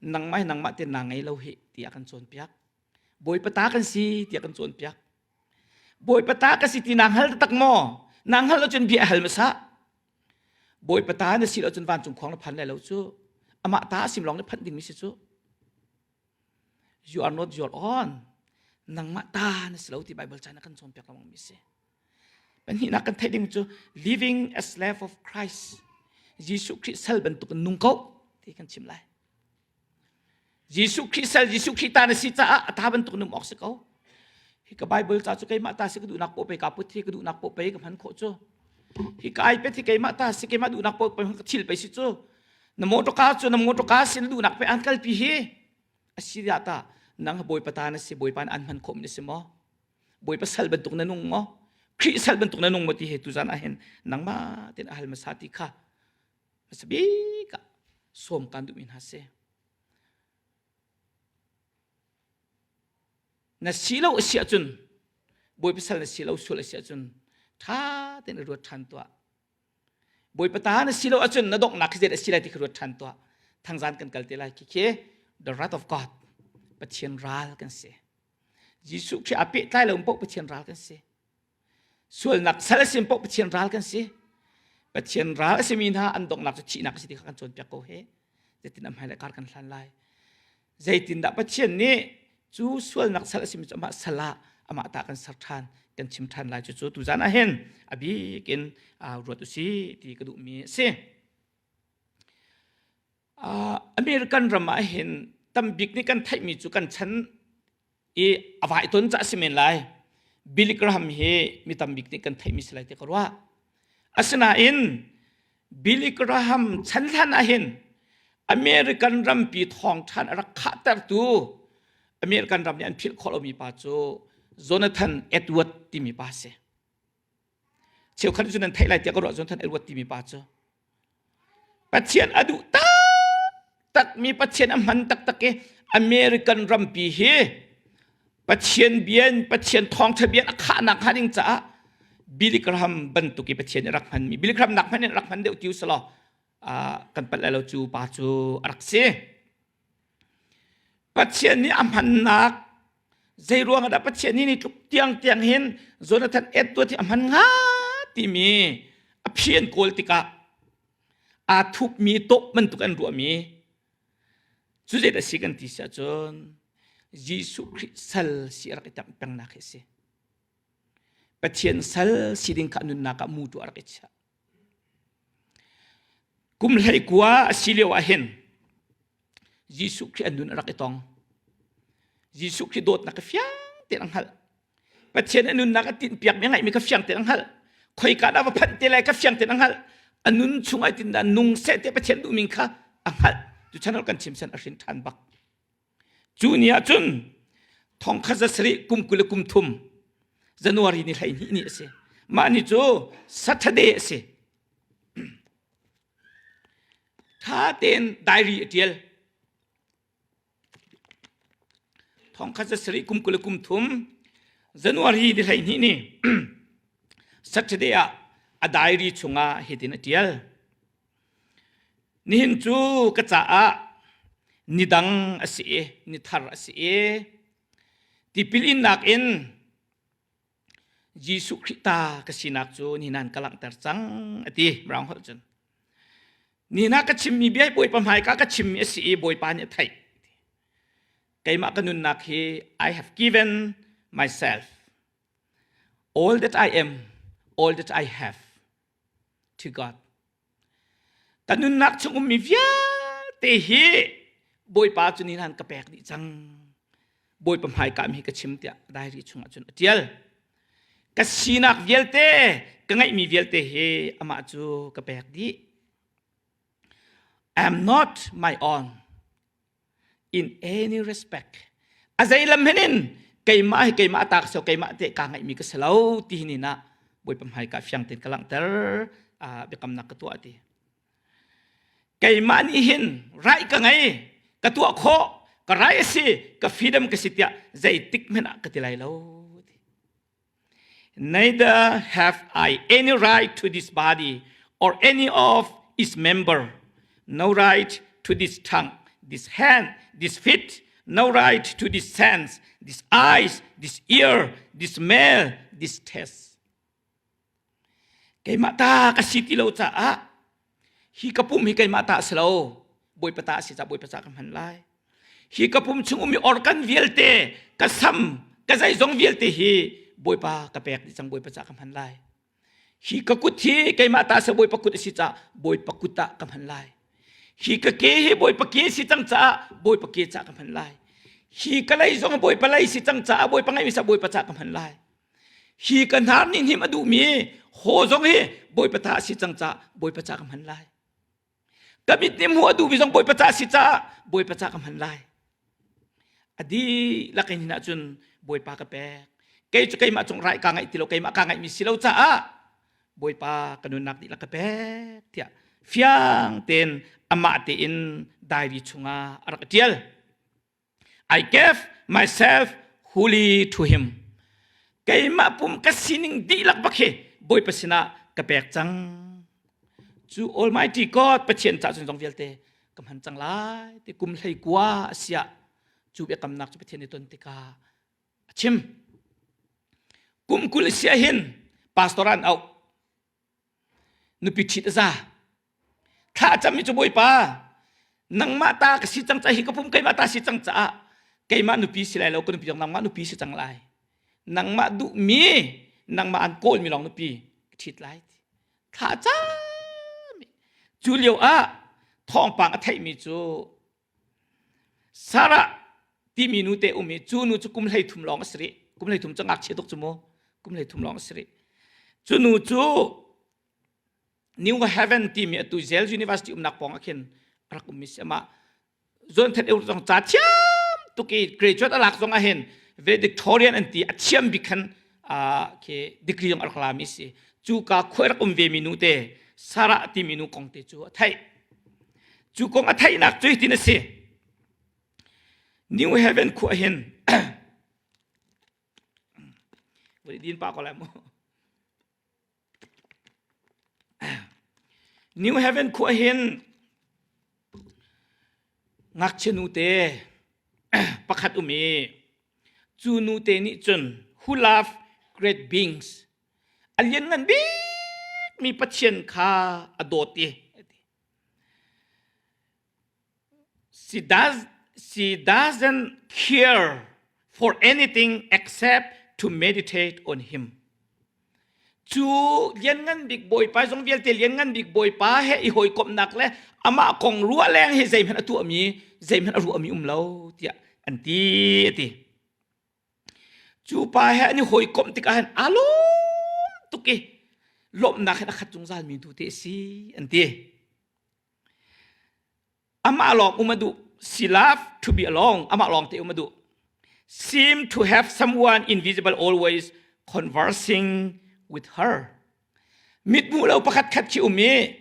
[SPEAKER 1] Nangmah hi nangmah te naa ngei lo hi tiah kan cawnpiak. Bawipa ta kan si tiah kan cawnpiak. Bawipa ta ka si ti naa hngal taktak maw? Naa hngalh ahcun bia hal hmasa. Bawipa ta na si lo cun vancung khuang na phan lai lo cu. Amah ta a sim lawng na phanh dingmi si cu. You are not your own. Nangmah ta na si lo ti Bible chan a kan cawnpiak lengmang mi si. Pahnihnak kan theih ding cu living a slave of Christ. Jesuh Khrih sal bantuk in nung ko ti kan chim lai. Jesuh Khrih sal Jesuh Khrih ta na si caah a ta bantuk num awk si ko. Hi ka Bible ca cu keimah ta si ka duhnak poh pei ka put hi ka duhnak poh pei ka hman khawh cu. Hi ka iPad hi keimah ta si keimah duhnak poh pei ka thil pei si cu. Na motor car cu na motor car si na duhnak pei an kalpi hi. Asi dah ta nang Bawipa ta na si Bawipa an hman khawh mi na si maw? Bawipa sal bantuk na nung maw? Khrih sal bantuk na nung maw ti he tuzan ah hin nangmah ten a hal hmasa ti kha hmasa bik ah sawm kan duhmi hna si. Na si lo a si ahcun Bawipa sal na si lo sual a si ahcun ṭha tein i ruat ṭhan tuah. Bawipa ta na si lo ahcun na donghnak khi zei a si lai ti kha ruat ṭhan tuah. Thangzan kan kal te lai khi khi the wrath of God Pathian ral kan si. Jesuh Khrih aa pehtlai lo paoh Pathian ral kan si. Sualnak sal a si paoh Pathian ral kan si. Pathian ral a simi hna an donghnak cu thihnak a si ti kha kan cawnpiak ko he. Zeitin a hmailei kar kan hlan lai. Zeitindah Pathian nih cu sualnak sal a simi cu amah sal ah amah ta kan ser ṭhan kan chim ṭhan lai cucu tuzan ah hin a bik in ruat u si ti ka duhmi a si. American ram ah hin tambik nih kan theihmi cu kan chan i a vai ton ca a si men lai. Billy Graham hi mi tambik nih kan theihmi si lai ti ka ruah. Asinain Billy Graham chan hlan ah hin American rampi thawngṭhan a rak khahtertu American ram nih an philh khawh lomi pa cu Jonathan Edward timi pa a si. Cheukhat cu nan theih lai tiah ka ruah Jonathan Edward timi pa cu Pathian a duh taktakmi Pathian a hman taktak i American rampi hi Pathian bian Pathian thawngṭha bian a khahnak hnga ding caah Billy Graham bantuk i Pathian nih rak hmanmi Billy Graham nak hmanh in rak hman deuh ti usalaw kan palh lai lo cu pa cu a rak si. Pathian nih a hmannak zei ruang dah Pathian nih ni tluk tiang tiang hin Jonathan Edward hi a hman hnga timi a phi an kawl tikah aa thupmi tawp bantuk an ruahmi cu zei dah si kan ti si ahcun Jesuh Khrih sal si a rak i tamh pengnak hi a si. Pathian sal si ding kha nunnak ah mutu a rak i chiah. Kum 19 a si lio ah hin Jesuh Khrih an nun a rak i tong. Jesuh Khrih dawtnak ka fiang tein a hngalh. Pathian a nunnak a tinhpiakmi a ngaihmi ka fiang tein a hngalh. Khoika dah va phanh te lai ka fiang tein a hngalh. A nun chung ai tin dah nung seh te Pathian duhmi kha a hngalh. Cu chan kan chim san a hrin ṭhan bak. Cu ni ah cun thongkhat za sarih kum 20 le kum thum January ni 12 ni a si. Mah ni cu Saturday a si. Tha tein diary a ṭial. Thongkhat za sarih kum 20 le kum thum January ni 12 ni Saturday ah a diary chungah hitin a ṭial. Nihin cu ka caah ni dang a si i ni thar a si i tipil innak in Jesuh Khrih ta ka sinak cu nihin ah an ka langhter cang a ti Mirang holh cun. Nihin ah ka chimmi bia hi Bawipa hmaika ka chimmi a si i Bawipa nih a theih. Keimah ka nunnak hi I have given myself all that I am, all that I have to God. Ka nunnak chung ummi vialte hi Bawipa cu ni han ka pek dih cang. Bawipa hmaika mi ka chim tiah diary chungah cun a tial. Ka sinak vialte, ka ngeihmi vialte hi amah cu ka pek dih. I am not my own in any respect. A zei lam hin in keimah hi keimah ta ka si keimah te ka ngaihmi ka si lo ti hin ah Bawipa hmai ka fiang tein ka langhter biakamnak ka tuah ti. Keimah nih hin right ka ngei, ka tuah khawh, ka right a si, ka freedom ka si tiah zeitik hmanh ah ka ti lai lo. Neither have I any right to this body or any of its member, no right to this tongue, this hand, this feet, no right to this sense, this eyes, this ear, this smell, this taste. Keimah ta ka si ti lo caah hi ka pum hi keimah ta a si lo. Bawipa ta a si caah Bawipa ca ka hman lai. Hi ka pum chung ummi organ vialte, ka sam, ka zeizong vialte hi Bawipa ka pek dih cang Bawipa ca ka hman lai. Hi ka kut hi keimah ta a si Bawipa kut a si caah Bawipa kut ah ka hman lai. Hi ka ke hi Bawipa ke si cang caah Bawipa ke ca ka hman lai. Hi ka lei zong Bawipa lei si cang caah Bawipa ngeihmi sa Bawipa ca ka hman lai. Hi ka hnar nih hnim a duhmi haw zong hi Bawipa ta a si cang caah Bawipa ca ka hman lai. Ka mit nih hmuh a duhmi zong Bawipa ca a si caah Bawipa ca ka hman lai. A dihlak in hin ahcun Bawipa ka pek. Kei cu keimah cung rai kaa ngaih ti lo, keimah kaa ngaihmi si lo caah Bawipa ka nunnak dihlak ka pek tiah fiang tein amah tein diary chungah a rak ṭial. I gave myself wholly to him. Keimah pum ka sining dihlak bak hi Bawipa sinah ka pek cang. Cu Almighty God Pathian ca cun zong vialte ka hman cang lai ti kum hlei kua a siah cu biakamnak cu Pathian i ton tikah a chim. Kum 20 siah hin pastor an auh. Nupi ṭhit a za. Thla a cammi cu Bawipa, nangmah ta ka si cang caah hi ka pum keimah ta si cang caah keimah nupi si lai lo, ka nupi zong nangmah nupi si cang lai. Nangmah duhmi, nangmah an kawlmi lawng nupi ka ṭhit lai. Thla a cam. Cu lio ah thawngpang a theihmi cu Sarah timi nu te um i cu nu cu kum 13 lawng a si rih. Kum 13 cu ngakchia tuk cu mu. Kum 13 lawng a si rih. Cu nu cu New Haven timi atu Yale University umnak pawng ah khin a rak ummi si. Amah John Thet Eu zong ca thiam tuk i graduate a lak zong ah hin valedictorian an ti a thiam bik khan khi degree zong a rak lami si. Cu ka khua rak um ve mi nu te Sarah timi nu kong te cu a theih. Cu kong a theihnak cu hitin a si. New Haven khua hin voi din pa ko lai mu. New Haven khua hin ngakchia nu te pakhat um i cu nu te nih cun who love great beings a lianngan bikmi Pathian kha a dawt i She does she doesn't care for anything except to meditate on him. Cu lianngan bik Bawipa zong vialte lianngan bik Bawipa he i hawikomhnak le amah kong ruah leng hi zeihmanh a tuahmi zeihmanh a ruahmi um lo tiah an ti a ti. Cu pa he an i hawikomh tikah hin aa lawm tuk i lawmhnak hin a khat zungzalmi tu te a si an ti. Amah lawng um a duh. She love to be alone. Amah lawng te um a duh. Seem to have someone invisible always conversing with her. Mithmuh lo pakhat khat khi um i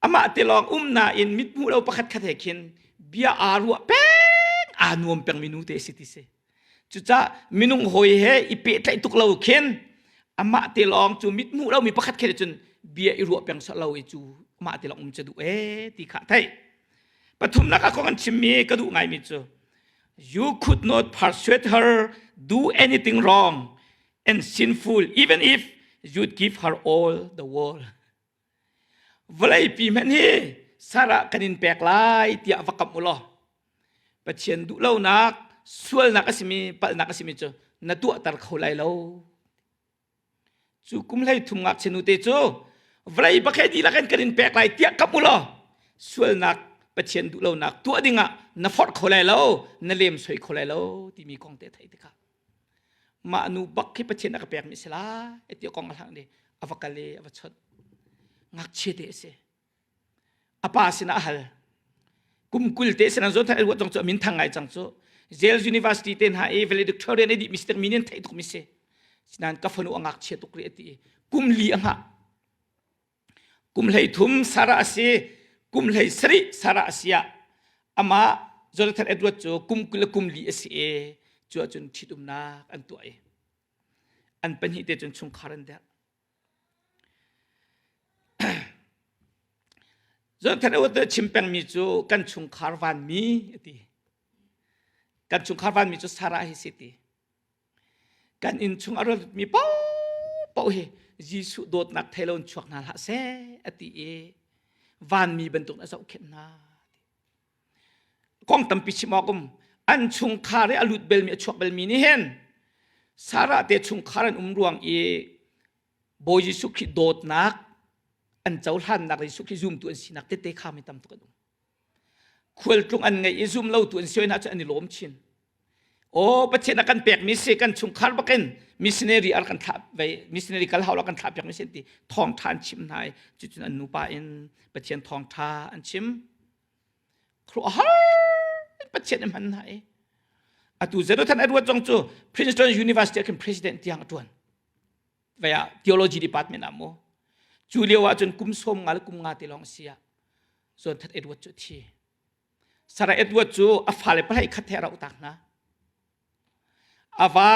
[SPEAKER 1] amah te lawng um nain mithmuh lo pakhat khat he khin bia aa ruah peng aa nuam peng mi nu te si ti si. Cucaah minung hawi he i pehtlaih tuk lo khin amah te lawng cu mithmuh lomi pakhat khin cun bia i ruah peng sawh lo i cu amah te lawng um cu duh ee ti kha theih. Pathumnak a kong an chimmi ka duh ngaimi cu you could not persuade her do anything wrong and sinful even if you'd give her all the world. Vawleipi hmanh hi Sarah kan in pek lai tiah va kamh u law Pathian duhlonak sualnak a simi palhnak a simi cu na tuahter kho lai lo. Cu kum hlei thum ngakchia nute cu vawlei bakhe dihlak in kan in pek lai tiah kamh u law sualnak Pathian duhlonak tuah dingah na forh kho lai lo, na lem soi kho lai lo timi kong te theih tikah mah nu bak khi Pathian a ka pekmi si lai ti kong a hlang di a va kal i a va chawnh ngakchia te a si a pa sinah a hal kum 20 te sinan zon thang ruat zong cu min thang ngai cang cu. Yale University te hna i valedictorian a dih mi si mi nih an theih tuk mi si. Sinain ka fanu a ngakchia tuk rih a ti i kum li a hngah. Kum 13 Sarah a si, kum 17 Sarah a si ah amah Jonathan Edward cu kum 20 le kum li a si i cu ahcun ṭhitumnak an tuah i an pahnih te cun chungkhar an derh. Jonathan Edward nih chim pengmi cu kan chungkhar vanmi a ti. Kan chungkhar vanmi cu Sarah hi si ti. Kan inn chung a ratmi paohpaoh hi Jesuh dawtnak thei lo in chuak hna hlah seh a ti i vanmi bantuk a zohkhenh hna. Kong tampi chim awk um an chungkhar i a lut belmi a chuak belmi nih hin Sarah te chungkhar an um ruang i Bawi Jesuh Khrih dawtnak an cohlannak Jesuh Khrih zumtu an sinak tete kha mi tam tuk an um. Khualtlung an ngeih i zum lo tu an si hna cu an i lawm chin. Aw Pathian a kan pekmi si kan chungkhar bakin missionary ar kan thlah ve missionary kal hau lo kan thlah piakmi si ti thawngtha an chim hna i cucun an nupa in Pathian thawngtha an chim. Khuaruahhar Pathian in hman hna i atu Jonathan Edwards zong cu Princeton University ah khin president tiang a tuan. Vai ah theology department ah mu. Cu lio ah cun kum sawm nga le kum nga te lawng a si ah Jonathan Edwards cu a thi. Sarah Edward cu a fale pahleih khat he a roh tak hna. A va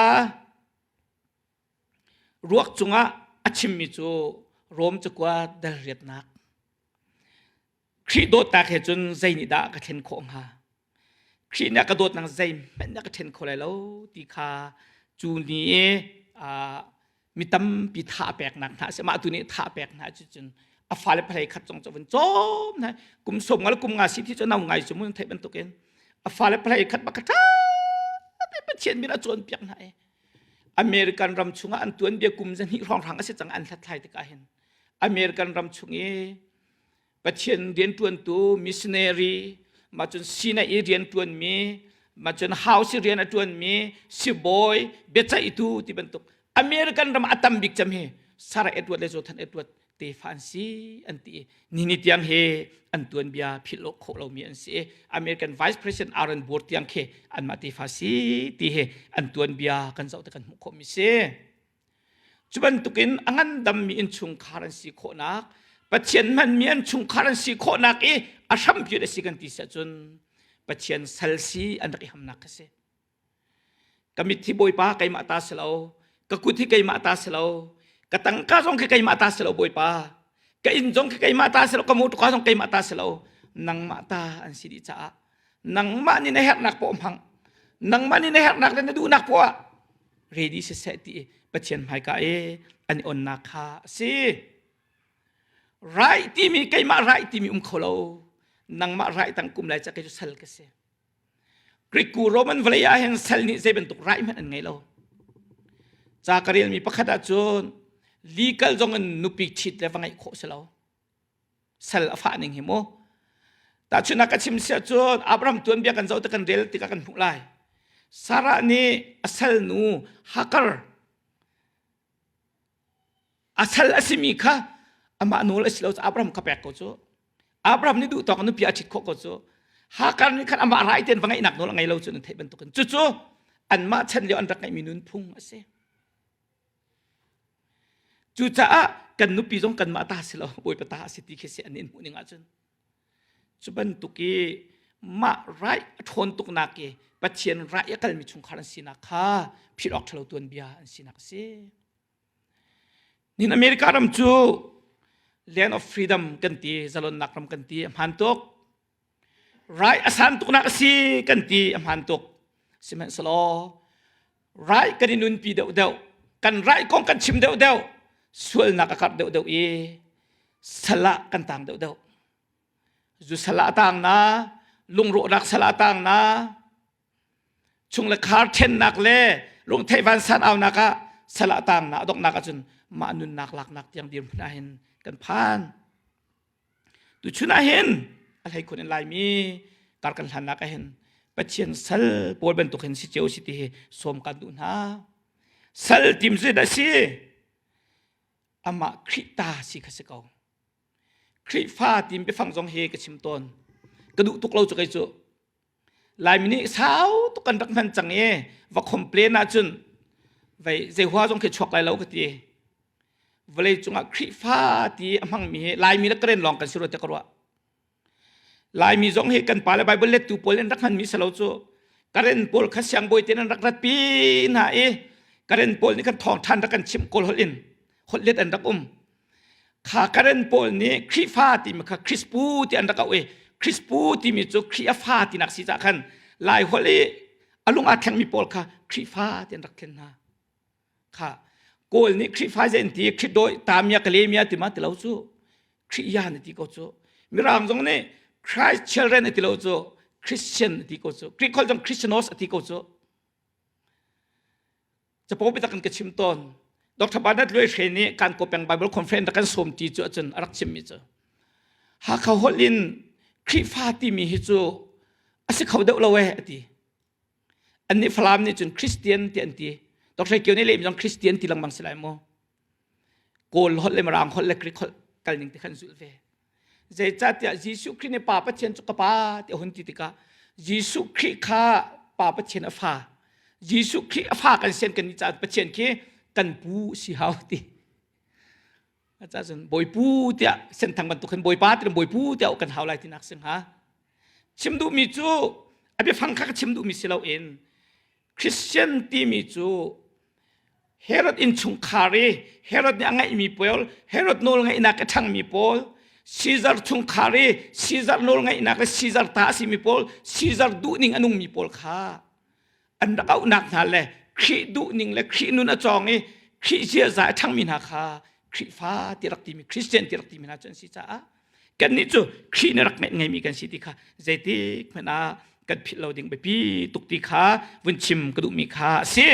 [SPEAKER 1] ruak cungah a chimmi cu Rom cakuat dal riatnak. Khrih dawtnak he cun zei nih dah ka thlen khawh hnga? Khrih nih a ka dawtnak zeihmanh nih a ka ṭhen kho lai lo ti kha cu ni i mi tampi tha a peknak hna a si. Mah tu nih tha a pek hna cucun a fale phalei khat zong cu vun cawm hna kum sawm nga le kum nga si thi cu no ngai cu mun theih bantukin a fale phalei khat bak ṭha te Pathian min a cawnpiak hna i American ram chungah an tuanbia kum zahnih hrawnghrang a si cang an hlathlai tikah hin American ram chung i Pathian rianṭuantu missionary mah cun sinai i rianṭuanmi mah cun house i rian a ṭuanmi sibawi biaceihtu ti bantuk American ram a tam bik cem hi Sarah Edward le Jonathan Edward tefa an si an ti ni ni tiang he an tuanbia philh lo khawh lomi an si American Vice President Aaron Burr tiang khi anmah tefa si ti hi an tuanbia kan zoh te kan hmuh khawhmi si. Cu bantukin a ngandammi innchungkhar an si khawhnak, Pathian hmanmi an chungkhar an si khawhnak i a hrampi a si kan ti si ahcun Pathian sal si an rak i hamnak kha si. Ka mit hi Bawipa keimah ta si lo, ka kut hi keimah ta si lo, ka tangka zong khi keimah ta si lo Bawipa, ka inn zong khi keimah ta si lo, ka motorka zong keimah ta si lo, nangmah ta an si dih caah nangmah nih na herhnak poah hmang, nangmah nih na herhnak le na duhnak poah ready siseh ti Pathian hmaika i an i onnak kha a si. Rai timi keimah rai timi um kho lo. Nangmah rai tang kum lai ca kei cu sal ka si. Greek ku Roman vawlei ah hin sal nih zei bantuk rai hmanh an ngei lo. Ca ka relmi pakhat ah cun legal zong in nupi ṭhit le va ngeih khawh si lo. Sal a fah ning hi mu. Tahchunhnak ka chim siah cun Abraham tuanbia kan zoh te kan rel tikah kan hmuh lai. Sarah nih a salnu Hagar a sal a simi kha amah nawl a si lo Abraham kha pek ko cu. Abraham nih duh tawk nupi a ṭhit khawh ko cu. Hagar nih khan amah rai tein va ngeihnak nawl a ngei lo cu nan theih bantukin cucu anmah chan lio an rak ngeihmi nunphung a si. Cucaah kan nupi zong kanmah ta si lo Bawipa ta a si ti khi si an in hmuh ning ahcun. Cu bantuk i mah right a ṭhawn tuknak i Pathian right a kalmi chungkhar an sinak kha philh awk ṭhalo tuanbia an sinak a si. Nin America ram cu land of freedom kan ti, zalonnak ram kan ti, a hmaan tuk. Rai a san tuknak a si kan ti a hmaan tuk. Sihmanhsehlaw rai kan i nunpi deuhdeuh, kan rai kong kan chim deuhdeuh, sualnak a karh deuhdeuh i sal ah kan tang deuhdeuh. Zu sal ah a tang na, lungrawhnak sal ah a tang na, chung le khar ṭhennak le lungtheih vansan aunak ah sal ah tang na, a donghnak ahcun mah nunnak laknak tiang dirhmun ah hin kan phan. Tuchun ah hin a hleikhun in Laimi kar kan hlannak ah hin Pathian sal pawl bantuk hin si cio si ti hi sawm kan duh hna. Sal tim cu dah si? Amah Khrih ta si kha si ko. Khrihfa tim biafang zong hi ka chim tawn. Ka duh tuk lo cu kei cu. Laimi nih sau tuk kan rak hman cang i va complain ahcun vei zei hua zong khi chuak lai lo ka ti. Vawlei cungah Khrihfa ti a hmangmi hi Laimi le Karen lawng kan si rua tiah ka ruah. Laimi zong hi kan pale Bible lettu pawl in rak hmanmi si lo cu. Karen pawl kha siangbawi te nan rak ratpi hna i Karen pawl nih khan thawngṭhan rak kan chimh kawl holh in holh let an rak um. Kha Karen pawl nih Khrihfa timi kha Krispu ti an rak auh i Krispu timi cu Khrih a fa tinak si cah khan Lai holh i a lung aa thlengmi pawl kha Khrihfa ti an rak thlen hna. Kha Kawl nih Khrihfa zei an ti Khrih dawi tamia kalemia ti ma ti lo cu Khrih ya na ti ko cu Mirang zong nih Christ children a ti lo cu Christian a ti ko cu Greek holh zong Christianos a ti ko cu capo biatak kan ka chim tawn Dr. Bernard Luai Hre nih kan ko peng Bible Conference rak kan sawm ti cu ahcun a rak chimmi cu Hakha holh in Khrihfa timi hi cu a si kho deuh lo eh a ti Annih Falam nih cun Christian ti an ti. Dr. Kio nih lehmi zong Christian ti lengmang si lai mu. Kawl holh le Mirang holh le Greek holh kal ning ti khan zulh ve. Zeicahtiah Jesuh Khrih nih Pa Pathian cu ka Pa ti a hun ti tikah Jesuh Khrih kha Pa Pathian a fa. Jesuh Khrih a fa kan sian kan nih caah Pathian khi kan pu si hau ti. Cah cun bawipu tiah senthang bantuk khin bawipa ti bawipu tiah kan hau lai tinak si hnga. Chim duhmi cu a biafang kha ka chim duhmi si loin Christian timi cu Herod innchungkhar i Herod nih a ngeihmi pawl, Herod nawl ngeihnak a ṭhangmi pawl, Caesar chungkhar i Caesar nawl ngeihnak le Caesar ta a simi pawl, Caesar duhning a nungmi pawl kha an rak auhnak hna le Khrih duhning le Khrih nun a cawng i Khrih ziaza a ṭhangmi hna kha Khrihfa ti rak timi Christian ti rak timi hna cu an si caah kannih cu Khrih nih rak ngeihmi kan si ti kha zeitik hmanh ah kan philh lo ding biapi tuk ti kha vun chim ka duhmi kha a si.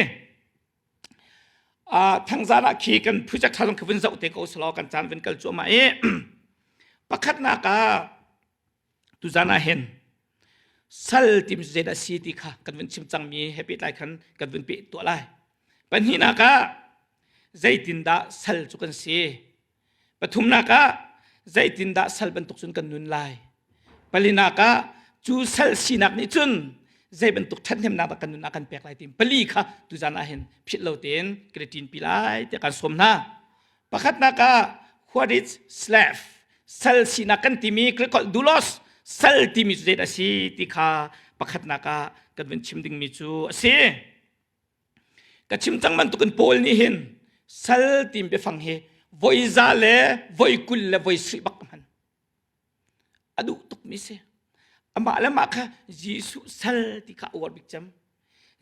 [SPEAKER 1] Uh, thangzan ah khi kan project tha zong khi vun zoh te ko selaw kan caan vun kal cuahmah i pakhatnak ah tuzan ah hin sal timi cu zeidah si ti kha kan vun chim cangmi he pehtlai khan kan vun peh tuah lai. Pahnihnak ah zeitindah sal cu kan si? Pathumnak ah zeitindah sal bantuk cun kan nun lai? Palinak ah cu sal sinak nih cun zei bantuk ṭhathnemnak dah kan nun ah kan pek lai ti pali kha tuzan ah hin philh lo tein kan i ṭinpi lai tiah kan sawm hna. Pakhatnak ah what is slave? Sal sinak kan timi Greek holh doulos sal timi cu zeidah a si ti kha pakhatnak ah kan vun chim dingmi cu a si. Ka chim cang bantukin Paul nih hin sal tim biafang hi voi za le voi 20 le voi sarih bak hman. A duh tukmi si. Amah le mah kha Jesuh sal ti kha a uar bik cem.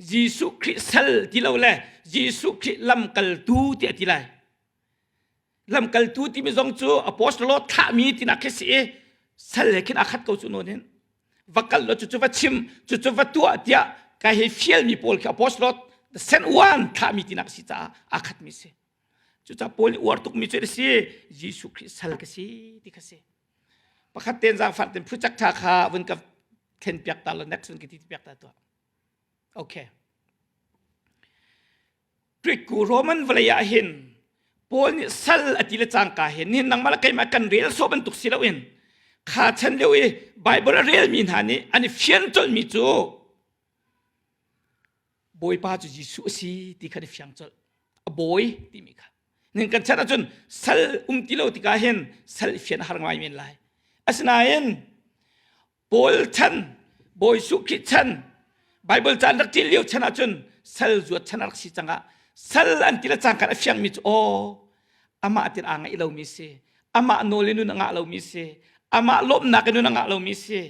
[SPEAKER 1] Jesuh Khrih sal ti lo le Jesuh Khrih lamkaltu ti a ti lai. Lamkaltu timi zong cu apostolo thlahmi tinak khi si i sal he khin a khat ko cu nawn hin. Va kal law cucu va chim, cucu va tuah tiah ka hei fialmi pawl khi apostolo the sent one thlahmi tinak si caah aa khatmi si. Cucaah Paul nih uar tukmi cu a si Jesuh Khrih sal ka si ti kha si. Pakhat ten zaangfah ten phucak tha kha vun ka thlen piak ta law next vun ka ti piak ta tuah. Okay. Greek Roman vawlei ah hin Paul nih sal a ti le cangka hin nihin nangmah le keimah kan rel sawh bantuk si loin kha chan lio i Bible a relmi hna nih an i fian colhmi cu Bawipa cu Jesuh a si ti kha an i fiang colh a bawi timi kha ning kan chan ahcun sal um ti lo tikah hin sal i fian a har ngai men lai asinain Paul chan, Bawi Jesuh Khrih chan, Bible caan rak ṭial lio chan ahcun sal zuat chan a rak si cangah sal an ti le cangka a fiangmi cu aw amah tin aa ngaih lomi si amah nawl in nun a ngah lomi si amah lawmhnak in nun a ngah lomi si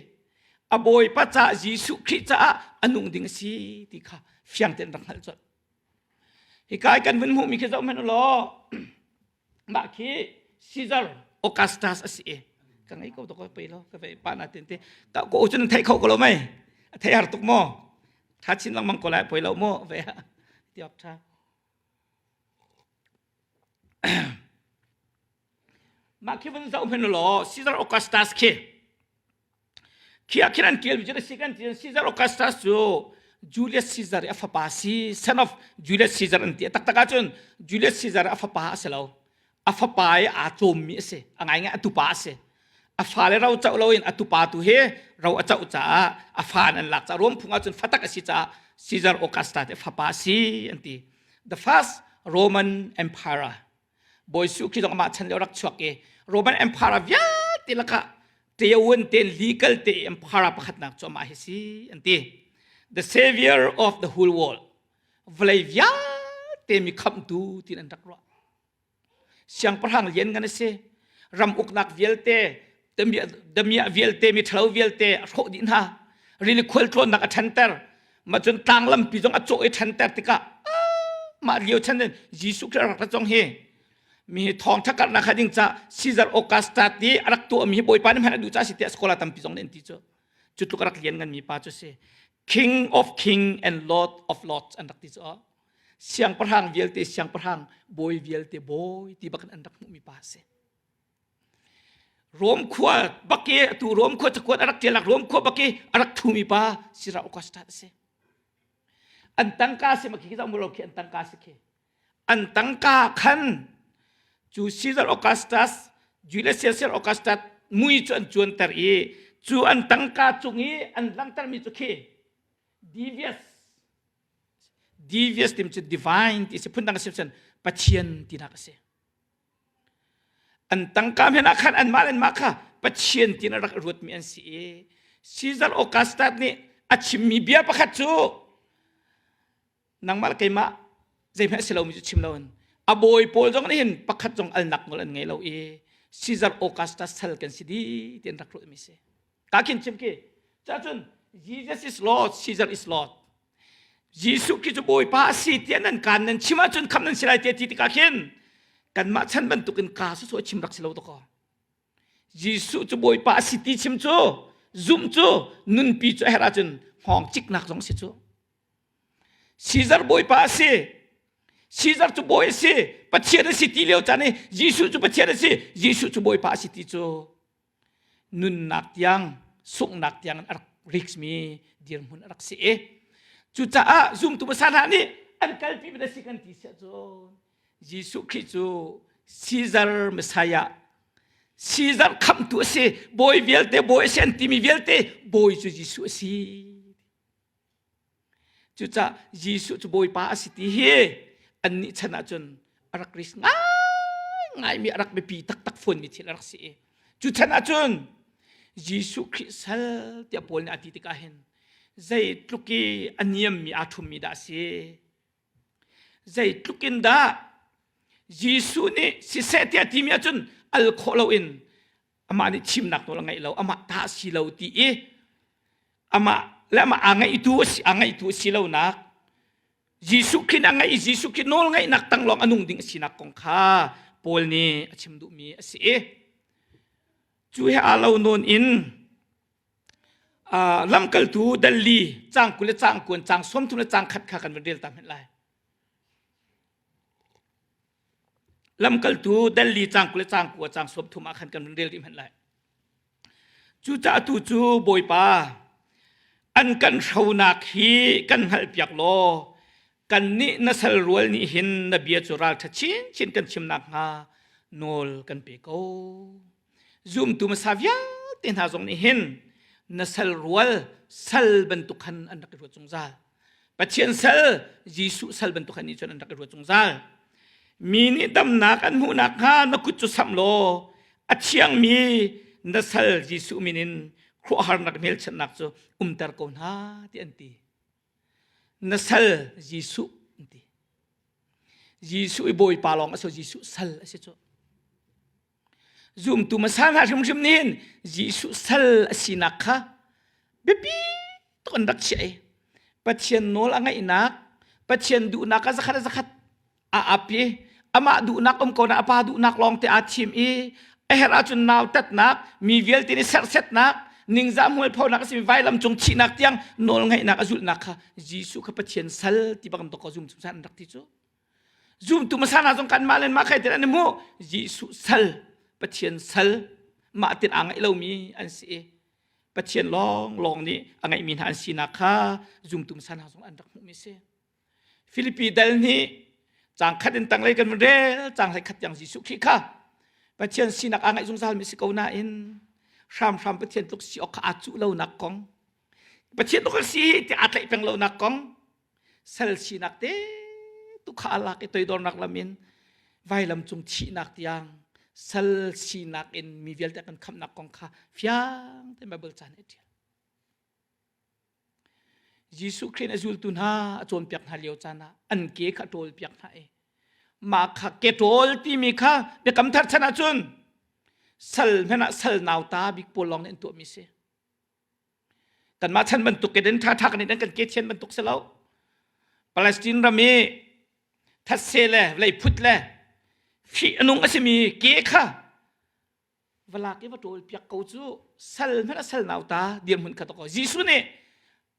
[SPEAKER 1] a Bawipa caah Jesuh Khrih caah a nung ding a si ti kha fiang tein rak hngalh colh hika i kan vun hmuhmi khi zoh hmanh u law mah khi Caesar Augustus a si i ka ngei ko to ko pei lo ka vei pa na tin te ka ko cun thei kho ko lo mei a thei har tuk maw tha chin lengmang ko lai poi lo maw ve tiok tha mah khi vun zoh hmanh law Caesar Augustus khi Khi ah khin an ṭialmi cu a si kan ti Caesar Augustus cu Julius Caesar i a fapa si son of Julius Caesar an ti. A taktak ahcun Julius Caesar a fapa a si lo. A fapa i aa cawmmi a si. A ngaingai a tupa a si. A fale ro co loin a tupa tu hi ro a co caah a fa an lak caah Rom phung ahcun fatak a si caah Caesar Augustus te fapa a si an ti. The first Roman Emperor Bawi Suh khi zong amah chan lio rak chuak i Roman Empire vialte lakah Teowan ten legal te empire pakhatnak cu amah hi si an ti. The savior of the whole world. Vawlei vialte mi khamhtu tin an rak ruah. Siangpahrang lian ngan a si. Ram uknak vialte, damiah vialte, mi ṭhalo vialte a hrawh dih hna. Rili khualtlawnnak a ṭhanter. Mah cun tlang lampi zong a cawh i ṭhanter tikah mah lio chan in Jesuh Khrih rak rat zong hi mi thawngṭha karhnak kha ding ca Caesar Augustus ti a rak tuahmi hi Bawipa nih hman a duh ca si tiah scholar tampi zong nih an ti cu. Cu tluk a rak lian nganmi pa cu si. King of King and Lord of Lords an rak ti cu. Siangpahrang vialte siangpahrang, bawi vialte bawi ti bak in an rak hmuhmi pa a si. Rom khua bak i atu Rom khua cakuat a rak ṭialnak Rom khua bak i a rak ṭhumi pa Sira Augustus a si. An tangka si ma khi khi khi an tangka si khi. An tangka khan cu Caesar Augustus Julius Caesar Augustus mui cu an cuanter i cu an tangka cung i an langhtermi cu khi devious devious tim cu divine ti si phundang a si cun Pathian tinak a si. An tangka men ah khan anmah le anmah kha Pathian tiin a rak ruatmi an si i Caesar Augustus nih a chimmi bia pakhat cu nangmah le keimah zeihmanh a si lomi cu chim loin a bawi pawl zong nih hin pakhat zong alnak nawl an ngei lo i Caesar Augustus sal kan si dih ti an rak ruahmi si. Ka khin chim khi. Cacun Jesus is Lord, Caesar is Lord. Jesuh khi cu Bawipa a si tiah nan kaan nan chim ahcun khamh nan si lai tiah ti tikah khin kanmah chan bantukin kaa sawsawh chim rak si lo dakaw. Jesuh cu Bawipa a si ti chim cu zumh cu nunpi cu a herh ahcun hngawng ciknak zong si cu. Caesar Bawipa a si. Caesar cu bawi a si. Pathian a si ti lio caan i Jesuh cu Pathian a si. Jesuh cu Bawipa a si ti cu nunnak tiang sunghnak tiang a rak riksmi dirhmun a rak si i cucaah zumtu hmasa hna nih an kalpi mi na si kan ti siah cun Jesuh Khrih cu Caesar Messiah Caesar khamhtu a si bawi vialte bawi a si an timi vialte bawi cu Jesuh a si Cucaah Jesuh cu Bawipa a si ti hi annih chan ahcun a rak risk ngaingaimi a rak biapi taktak fawnmi thil a rak si i cu chan ahcun Jesuh Khrih sal tiah Paul nih a ti tikah hin zeitluk i a niammi aa ṭhummi dah a si zeitluk in dah Jesuh nih siseh tiah timi ahcun al khawh loin amah nih chimnak nawl a ngeih lo amah ta a si lo ti i amah le amah aa ngaihtu a si aa ngaihtu a si lonak Jesuh Khrih a ngeih Jesuh Khrih nawl ngeihnak tang lawng a nung ding a sinak kong kha Paul nih a chim duhmi a si i cu he aa lo nawn in lamkaltu dalli cang 20 le cang kuan cang 30 le cang khat kha kan van rel ta hmenh lai Lamkaltu Delhi cang 20 le cang kua cang 30 ah khan kan rel rih hmanh lai. Cucaah tu cu Bawipa an kan hronak hi kan hngalhpiak law kannih na sal rual nih hin na bia cu ralṭha chinchin kan chim nakhnga nawl kan pe ko. Zumtu hmasa vialte hna zong nih hin na sal rual sal bantuk khan an rak i ruat zungzal. Pathian sal Jesuh sal bantuk nih cun an rak i ruat zungzal. Mi nih damnak an hmuh nakhnga na kut cu samh law a thiangmi na sal Jesuh min in khuaharnak hmelchanhnak cu umter ko hna ti an ti. Na sal Jesuh an ti. Jesuh i Bawipa lawng a si Jesuh sal a si cu. Zumtu hmasa hna hrimhrim nih hin Jesuh sal a sinak kha biapi tuk an rak chiah i Pathian nawl a ngaihnak, Pathian duhnak a zakhat a zakhat a ap i amah duhnak um ko na a pa duhnak lawng te aa thim i a herh ahcun nautatnak, mi vialte nih serhsetnak, ningzah hmualphonak a simi vailam cung thihnak tiang nawl ngaihnak a zulhnak kha Jesuh kha Pathian sal ti bak in dawk zum chung an rak ti cu. Zumtu hmasa hna zong kanmah le mah khai an i hmuh. Jesuh sal, Pathian sal, mah tin aa ngaih lomi an si i Pathian lawng lawng nih a ngeihmi hna an sinak kha zumtu hmasa hna zong an rak hmuhmi a si. Filipi dal nih caang khat in tanglei kan rel caang hlei khat tiang Jesuh Khrih kha Pathian sinak aa ngaih zungzalmi si ko nain. Hramhram Pathian tluk si awk kha aa cuh lonak kong. Pathian tluk si hi ti aa tlaih peng lonak kong. Sal sinak te tu kha a lak i toidornak lam in vailam cung thihnak tiang sal sinak in mi vialte kan khamhnak kong kha fiang tein Bible ca nih a ṭial. Jesuh Khrih a zultu hna a cawnpiak hna lio caan ah an ke kha a ṭawlpiak hna i mah kha ke ṭawl timi kha biakam thar chan ahcun sal hmanh ah sal nauta bik pawl lawng nih an tuahmi si. Kanmah chan bantuk in ṭhaṭha kan in kan ke thian bantuk si lo. Palestine ram i thatse le vawlei phut le fih a nung a simi ke kha va lak i va ṭawl piak ko cu sal hmanh a sal nauta dirhmun kha to ko Jesuh nih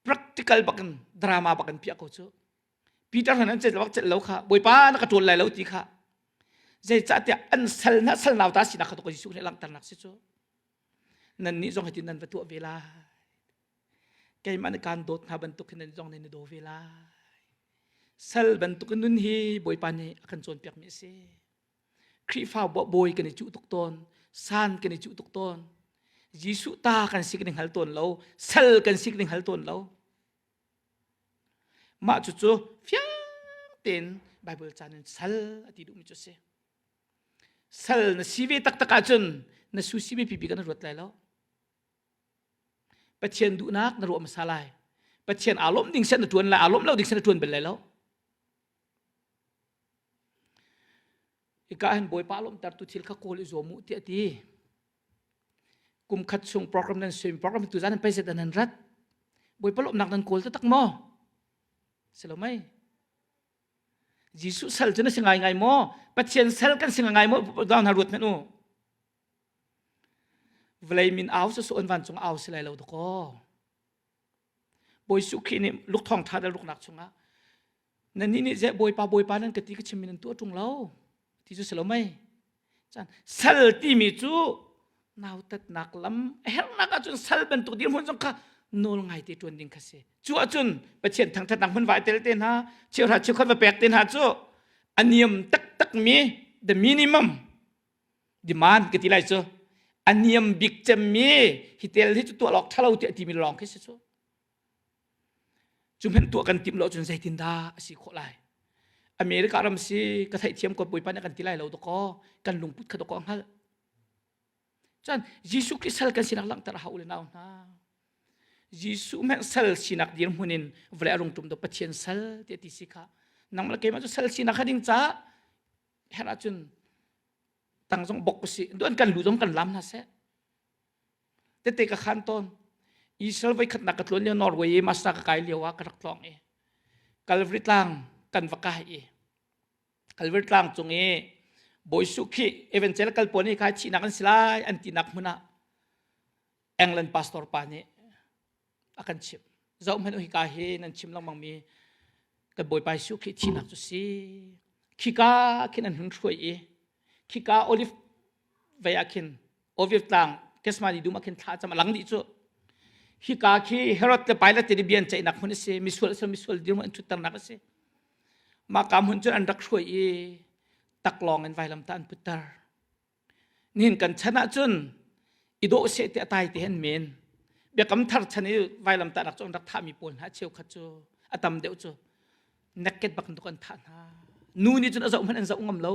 [SPEAKER 1] practical bakin drama bakin piah ko cu Peter han an celh bak celh lo kha Bawipa na ka ṭawl lai lo ti kha zeicahtiah an sal na sal nauta sinak kha to ko Jesuh nih langhternak si cu nan nih zong hitin nan va tuah ve lai keimah nih kaan dawt hna bantuk hin nan zong nih na daw ve lai sal bantuk in nun hi Bawipa nih a kan cawnpiakmi a si Khrihfa bawi kan i cuh tuk tawn san kan i cuh tuk tawn Jesuh ta kan si kan i hngal tawn lo sal kan si kan i hngal tawn lo mah cucu fiang tein Bible caan in sal a ti duhmi cu a si Sal na si ve taktak ahcun na su si biapi bik ah na ruat lai lo. Pathian duhnak na ruah hmasa lai. Pathian aa lawmh ding seh na ṭuan lai, aa lawmh lo ding seh na ṭuan bal lai lo. Hika hin Bawipa lawmhtertu thil kha kawl i zuam u tiah a ti. Kum khat chung program nan suim program tu zan nan pei nan rat. Bawipa lawmhnak nan kawl taktak maw? Si lo mei? Jesuh sal cu na si ngaingai maw? Pathian sal kan si ngaingai maw? Dang hna ruat hmanh u. Vawlei min au sawsawh in vancung au si lai lo dakaw. Bawi Jesuh Khrih nih Luke thawngṭha dal ruknak chungah nannih nih zeh Bawipa Bawipa nan ka ti ka chimmi nan tuah ṭung lo ti cu si lo mei. Chan sal timi cu nautatnak lam a herhnak ahcun sal bantuk dirhmun zong kha nawl ngai te ṭuan ding kha si. Cu ahcun Pathian thangṭhatnak hmun vai tel te hna, cheuhra cheukhat va pek te hna cu a niam taktakmi the minimum demand ka ti lai cu a niam bik cemmi hi tel hi cu tuah lawk ṭhalo tiah timi lawng khi si cu. Cu hmanh tuah kan timh lo cun zeitindah a si khawh lai? America ram si ka theihthiam ko Bawipa nih kan ti lai lo dakaw kan lungput kha dakaw a hngalh. Cun Jesuh Khrih sal kan sinak langhter a hau le nau hna. Jesuh hmanh sal sinak dirhmun in vawlei a rung ṭum do Pathian sal tiah ti si kha nangmah le keimah cu sal sinak kha ding caah herh ahcun tang zong bok usih duan kan lu zong kan lam hna seh tete ka khan tawn Israel voi khatnak ka tluan lio Norway i master ka kai lio ah ka rak tlawng i Calvary tlang kan va kai i Calvary tlang cung i Bawi Suh khi evangelical pawl nih kha thihnak an si lai an tinak hmun ah England pastor pa nih a kan chimh zoh hmanh u hika hi nan chim lengmang mi kan Bawipa Jesuh Khrih thihnak cu si khika khin an hun hruai i khika olive vei ah khin olive tlang Gethsemane dum ah khin thla cam a lang dih cu hika khi Herod le Pilate te bia an ceihnak hmun a si misual a si misual dirhmun an thutternak a si mah ka hmun cun an rak hruai i taklawng in vailamtah an putter Nihin kan chan ahcun i dawh seh ti a tai te an men. Biakam thar chan i vailamtahnak cu an rak thahmi pawl hna cheukhat cu a tam deuh cu naked bak in an thah hna. Nu nih cun a zoh hmanh an zoh ngam lo.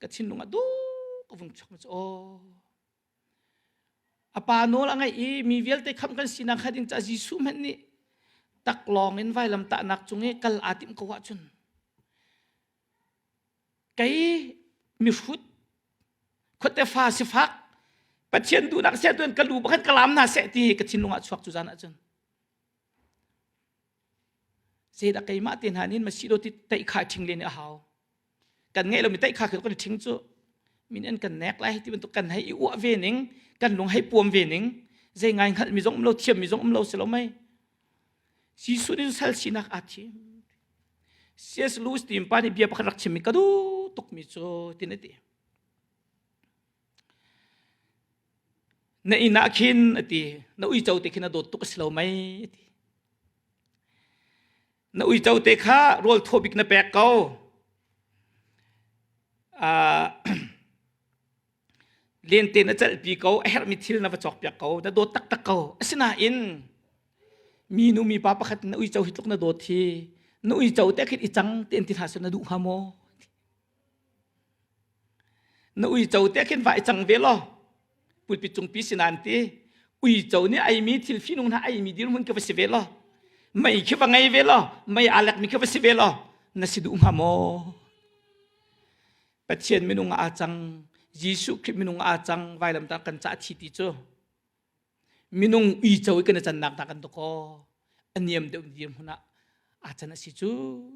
[SPEAKER 1] Ka thinlung ah duk ka vung chuak cu aw. A pa nawl a ngaih i mi vialte khamh kan sinak hnga ding caah Jesuh hmanh nih taklawng in vailamtahnak cung i kal aa timh ko ahcun Kei mihrut khuate fa sifak Pathian duhnak seh tuan ka lu bakhan ka lam hna seh ti ka thinlung ah chuak cu zan ahcun zeidah keimah te hna nin masi do ti teih kha ṭhing len a hau kan ngeih lomi teih kha kan ṭhing cu min an kan nek lai ti bantuk kan hei i uah ve ning kan lung hei puam ve ning zei ngai hngalh mi zong um lo thiam mi zong um lo si lo mei Jesuh nih sal sinak aa thim C.S. Lewis ti pa nih bia pakhat rak chimmi ka duh tukmi cu tin a ti. Na inn ah khin a ti, na uico te khin a dawt tuk a si lo mei a ti. Na uico te kha rawl thaw bik na pek ko. Uh, Lente na celhpi ko, a herhmi thil na va cawkpiak ko, na dawt taktak ko. Asinain minu mipa pakhat na uico hi tluk na dawt hi na uico te khin i cang ti an ti hna seh na duh hnga maw? Na uico te khin va i cang ve law pulpit cungpi si nan ti uico nih aimi thil fihnung hna aimi dirhmun khi va si ve law mei khi va ngei ve law mei aa lekmi khi va si ve law na si duh hnga maw? Pathian minung ah aa cang Jesuh Khrih minung ah aa cang vailamtah kan cah thi ti cu minung uico i kan i cannak hna kan dakaw a niam deuh dirhmun ah aa can a si cu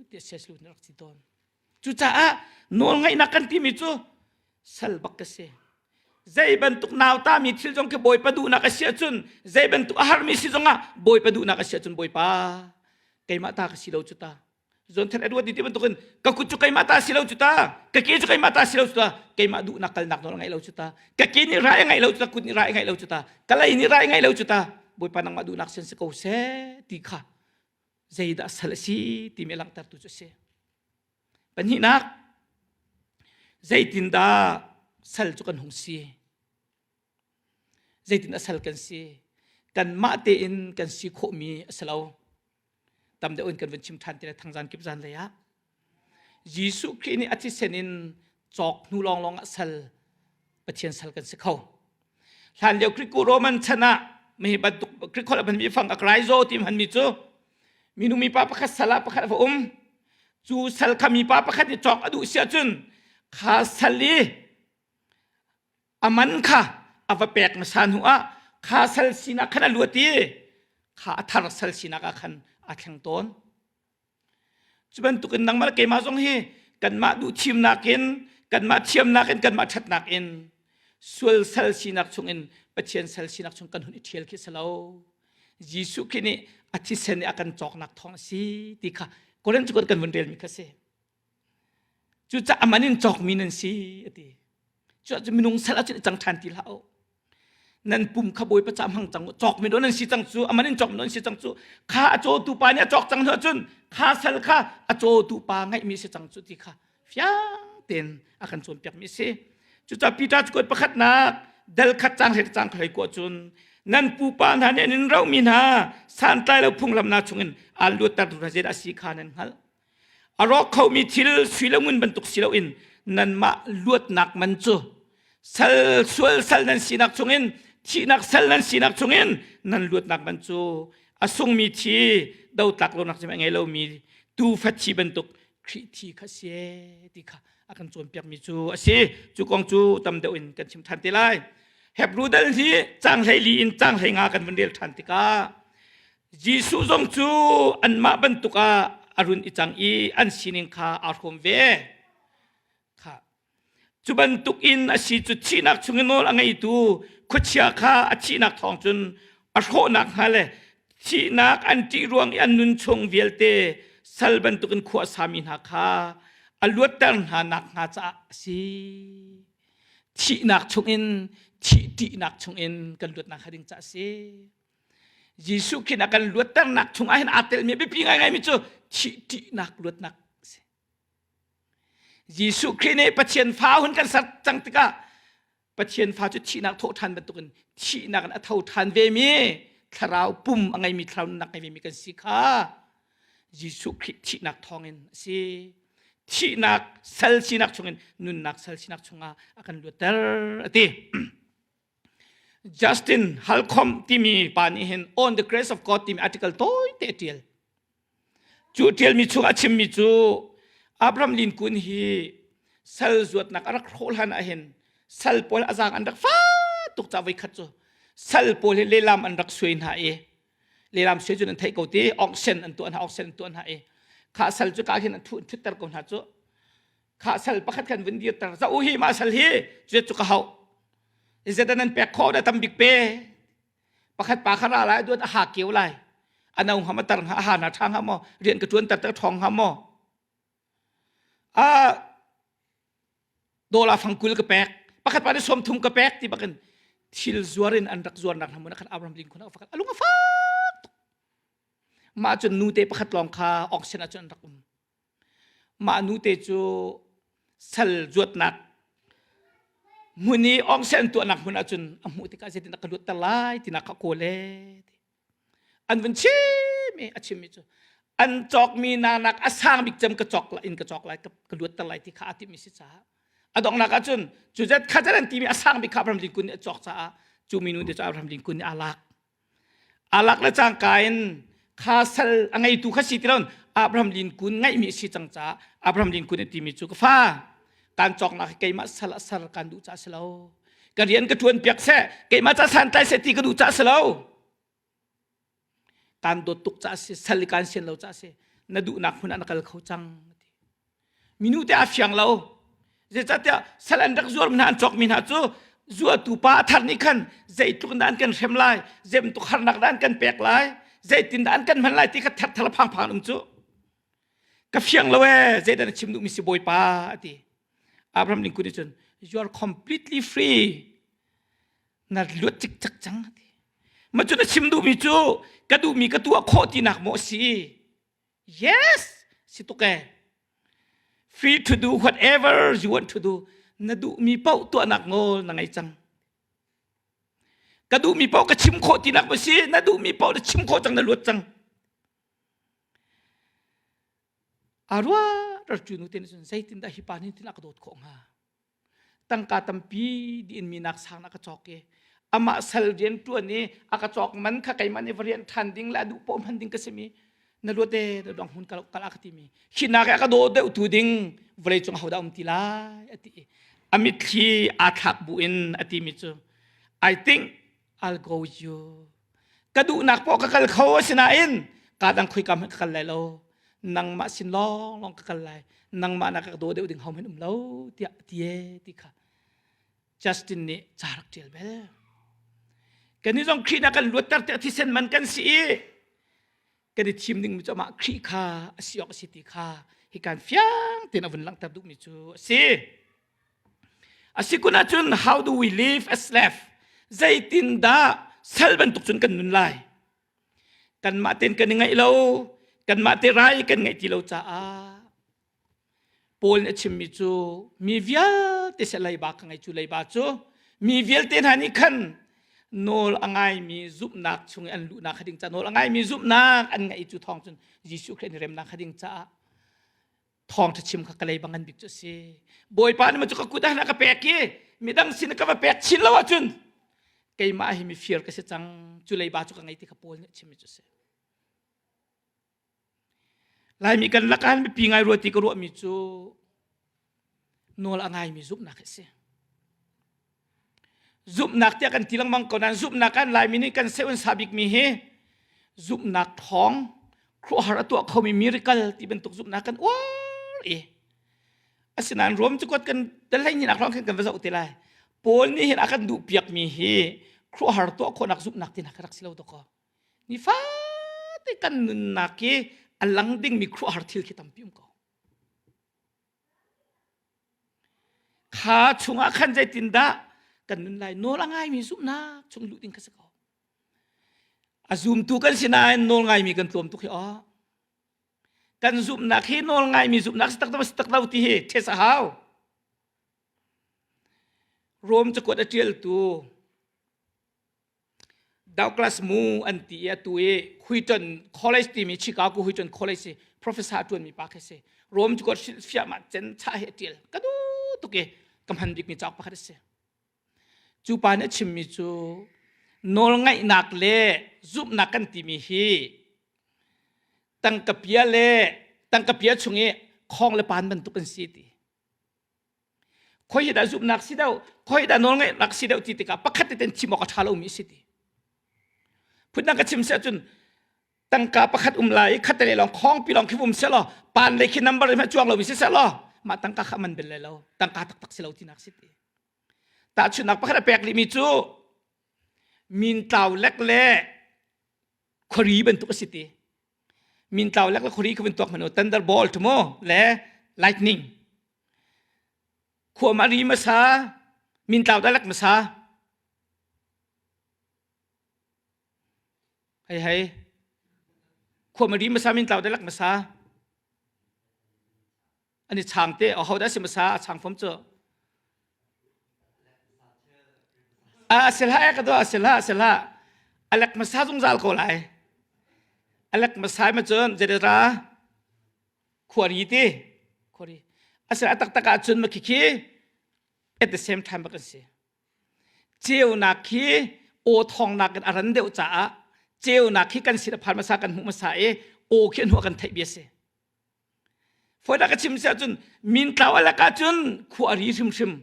[SPEAKER 1] tiah C.S. Lewis nih a rak ti tawn. Cucaah nawlngaihnak kan timi cu sal bak ka si. Zei bantuk nautami thil zong khi Bawipa duhnak a si ahcun zei bantuk a harmi si zongah Bawipa duhnak a si ahcun Bawipa keimah ta ka si lo cu ta. Jonathan Edward nih ti bantukin ka kut cu keimah ta si lo cu ta, ka ke cu keimah ta si lo cu ta, keimah duhnak kalnak nawl a ngeih lo cu ta, ka ke nih rai a ngeih lo cu ta, kut nih rai a ngeih lo cu ta, ka lei nih rai a ngeih lo cu ta, Bawipa nangmah duhnak sin si ko seh ti kha zeidah sal a si timi a langhtertu cu a si. Pahnihnak, zeitindah sal cu kan hung si? Zeitindah sal kan si? Kanmah tein kan si khawhmi a si lo. Tam deuh in kan vun chim ṭhan ti lai thangzan kip zan lei ah. Jesuh Khrih nih a thisen in cawk hnu lawnglawng ah sal Pathian sal kan si kho. Hlan lio Greek Roman chan ah mi bantuk Greek holh a hmanmi fang akraizo ti hmanmi cu minu mipa pakhat sal ah pakhat a va um. Cu sal kha mipa pakhat nih cawk a duh si ahcun kha sal i a man kha a va pek hmasa hnu ah kha sal sinak khan a luat i kha a thar sal sinak ah khan aa thleng tawn. Cu bantukin nangmah le keimah zong hi kanmah duhthimnak in, kanmah thiamnak in, kanmah ṭhatnak in sual sal sinak chungin Pathian sal sinak chung kan hun i ṭhial khi si lo. Jesuh Khrih nih a thisen nih a kan cawknak thawng a si ti kha Korin cu kan vun relmi kha si. Cucaah a man in cawkmi nan si a ti. Cucaah minung sal ahcun i cang ṭhan ti hlah u. Nan pum kha Bawipa ca hmang cang u. Cawkmi do nan si cang cu, a man in cawkmi do nan si cang cu. Kha a cawtu pa nih a cawk cang hnu ahcun kha sal kha a cawtu pa ngeihmi si cang cu ti kha fiang tein a kan cawnpiakmi a si. Cucaah Peter cu pakhatnak dal khat cang hlei cang hlei kuah cun nan pupa hna nih an in rohmi hna santlai lo phunglam hna chungin aan luatter hna zeidah a si kha nan hngalh. A rawk khomi thil sui le ngun bantuk si loin nanmah luatnak man cu sal sual sal nan sinak chungin thihnak sal nan sinak chungin nan luatnak man cu a sungmi thi dotlak lonak cim a ngei lomi tuufa thi bantuk Khrih thi kha si ti kha a kan cawnpiakmi cu a si. Cu kong cu tam deuh in kan chim ṭhan te lai. Hebrew dal hi caang 14 in caang 15 kan vun rel ṭhan tikah Jesuh zong cu anmah bantuk ah a run i cang i an sining kha aa hrawm ve. Kha. Cu bantuk in a si cu thihnak chungin nawl a ngeitu khuachia kha a thihnak thawng cun a hrawhnak hnga le thihnak an ṭih ruang i an nun chung vialte sal bantukin khua a sami hna kha a luatter hna nakhnga caah a si. Thihnak chungin thih ṭihnak chungin kan luatnak hnga ding caah a si. Jesuh khin a kan luatternak chungah hin aa telmi biapi ngaingaimi cu thih ṭihnak luatnak a si. Jesuh Khrih nih Pathian fa hun kan ser cang tikah Pathian fa cu thihnak thawh ṭhan bantukin thihnak in a tho ṭhan vemi thlarau pum a ngeimi thlarau nunnak ngei vemi kan si kha Jesuh Khrih thihnak thawngin a si. Thihnak sal sinak chungin nunnak sal sinak chungah a kan luatter a ti. Justin Halcombe timi pa nih hin On the Grace of God timi article tawite a ṭial. Cu ṭialmi chung a chimmi cu Abraham Lincoln hi sal zuatnak a rak hrawh hlan ah hin sal pawl a zaang an rak fah tuk ca voikhat cu sal pawl hi lehlam an rak suai hna i lehlam suai cu nan theih ko ti auction an tuah hna auction an tuah hna i kha sal cu ka hin an thu thutter ko hna cu kha sal pakhat khan vun dirter za u hi mah sal hi cu cu ka hau zet nan pek khawh da tam bik pe pakhat pa kha ra lai duat a ha keu lai a no ngam a tar nga a ha na tha nga maw rian ka tuan tar tar thong nga maw a dola fangkul ka pek pakhat pa ni som thum ka pek ti bakin thil zuar in an rak zuar nak hmun khan Abraham Lincoln a fakat alung a fak mah cun nu te pakhat lawng kha auction ah cun an rak um Mah nute cu sal zuatnak Hmun i ongsen tuahnak hmun ahcun a hmuh tikah zeitin dah ka luatter lai tinak kha kawl e. An vun chim i a chimmi cu an cawkmi nak a sang bik cem ka cawk in ka cawk lai ka luatter lai ti kha a timmi si caah a donghnak ahcun cu zat kha zat an timi a sang bik kha Abraham Lincoln nih a cawk caah cu minu te cu Abraham Lincoln nih a lak a lak le cangka in kha sal a ngeitu kha si ti lo Abraham Lincoln ngaihmi a si cang caah Abraham Lincoln nih timi cu ka fa kan cawknak hi keimah sal a sar kan duh caah si lo ka rian ka ṭuan piak seh keimah ca santlai seh ti ka duh caah si lo Kaan dawt tuk caah si, sal i kaan sian lo caah si, na duhnak hmun ah na kal kho cang. Minu te a fiang lo. Zeicahtiah sal an rak zuarmi hna an cawkmi hna cu zuatu pa a thar nih khan zeitluk in dah an kan hrem lai, zeibantuk harnak dah an kan pek lai, zeitin dah an kan hman lai ti kha therthar phangphang um cu. Ka fiang lo ee, zeidah na chim duhmi si Bawipa a ti. Abraham Lincoln nih cun you are completely free. Na luat cikcek cang a ti. Ma cu na chim duhmi cu ka duhmi ka tuah khawh tinak maw a si? Yes, si tuk ee. Free to do whatever you want to do. Na duhmi paoh tuahnak nawl na ngei cang. Ka duhmi paoh ka chim khawh tinak maw si? Na duhmi paoh na chim khawh cang na luat cang. A ruah rar cu nu te nih cun zeitindah hi pa nih tin a ka dawt khawh hnga? Tangka tampi diin minak sang a ka cawk i amah sal rian ṭuan i a ka cawk man kha keimah nih va rian ṭhan ding le a duh poah hman ding ka simi na luat e na dong hun kal a ka timi hi nak a ka daw deuh tu ding vawlei cung hodah um ti lai a ti i a mitthli aa thlak bu in a timi cu I think I'll go with you ka duhnak poah ka kal kho asinain ka dang khoika hmanh ka kal lai lo nangmah sin lawng lawng ka kal lai nangmah nak ka daw deuh ding ho hmanh um lo tiah a ti e ti kha Justin nih ca rak ṭial bel kan zong Khrih na kan luatter tiah thisen man kan si i kan i thim dingmi cu amah Khrih kha a si awk a si ti kha hi kan fiang tein a vun langhter duhmi cu a si. A si kun ahcun how do we live as slave? Zeitindah sal bantuk cun kan nun lai? Kanmah tein kan i ngaih lo, kanmah te rai kan ngeih ti lo caah Paul nih a chimmi cu mi vialte seh leiba ka ngei cu leiba cu mi vialte hna nih khan nawl a ngaimi zumhnak chung i an luhnak kha ding caah nawl a ngaimi zumhnak an ngeih cu thawng cun Jesuh Khrih an i remnak kha ding caah thawngṭha chim kha ka lei bang ngan bik cu a si bawipa nih cu ka kut ah ka pek i midang sin ka va pek chin lo ahcun keimah hi mifir ka si cang cu leiba cu ka ngei ti kha Paul nih a chimmi cu a si Laimi kan lakah mipi ngai rua ti ka ruahmi cu nawl a ngaimi zumhnak hi a si. Zumhnak tiah kan ti lengmang ko nain zumhnak kan Laimi nih kan seh sa bikmi hi zumhnak thawng khuahar a tuah khomi miracle ti bantuk zumhnak kan uar i asinain Rom cakuat kan tel hlei nak lawng khan kan va zoh te lai. Paul nih hin a kan duh piakmi hi khuahar tuah khawhnak zumhnak ti hna kha rak si lo dawkaw. Nifate kan nunnak hi a lang dingmi khuahar thil khi tampi um ko. Kha chungah khan zeitindah kan nun lai nawl a ngaimi zumhnak chung luh ding kha si ko. A zumtu kan si nain nawl ngaimi kan tlawm tuk hi aw. Kan zumhnak hi nawl ngaimi zumhnak si tak si tak lo ti hi test a hau. Rom cakuat a ṭialtu Douglas Moo an ti i atu i Wheaton College timi Chicago Wheaton College i professor a ṭuanmi pa khi si. Rome cu hrilhfiah mah cen chah hi a ṭial. Ka duh tuk i ka hman bikmi cauk pakhat a si. Cu pa nih a chimmi cu nawlngaihnak le zumhnak kan timi hi tangka pia le tangka pia chung i khong le pan bantuk an si ti. Khoi hi dah zumhnak si deuh, khoi dah nawlngaihnak si deuh ti tikah pakhat teten chim awk a ṭha lomi a si ti. Phundang ka chim si ahcun tangka pakhat um lai i khat le lawng khawngpi lawng khi um seh law pan le khi number hmanh cuang lomi si seh law mah tangka kha man bel lai lo tangka taktak si lo tinak si ti. Tahchunhnak pakhat a pek rihmi cu min tlau lek le khuari bantuk a si ti. Min tlau lek le khuari kha vun tuak hmanh u thunderbolt mu le lightning Khuam a ri hmasa, mintlau dah lek hmasa. Hei hei. Khuam a ri hmasa, mintlau dah lek hmasa. An i chang te, aho dah si hmasa, a chang fom cu. A si hlah ka dua, a si hlah, a si hlah. A lek hmasa zungzal ko lai. A lek hmasa ma cun zeidara khuari ti khuari. A si a taktak ahcun ma khikhi at the same time bak an si. Ceunak khi aw thawngnak in a ran deuh caah ceunak khi kan sin a phan hmasa kan hmuh hmasa i aw khi a hnuah kan theih bia si. Fawinak ka chim si ahcun mintlau a lek ahcun khua a ri hrimhrim.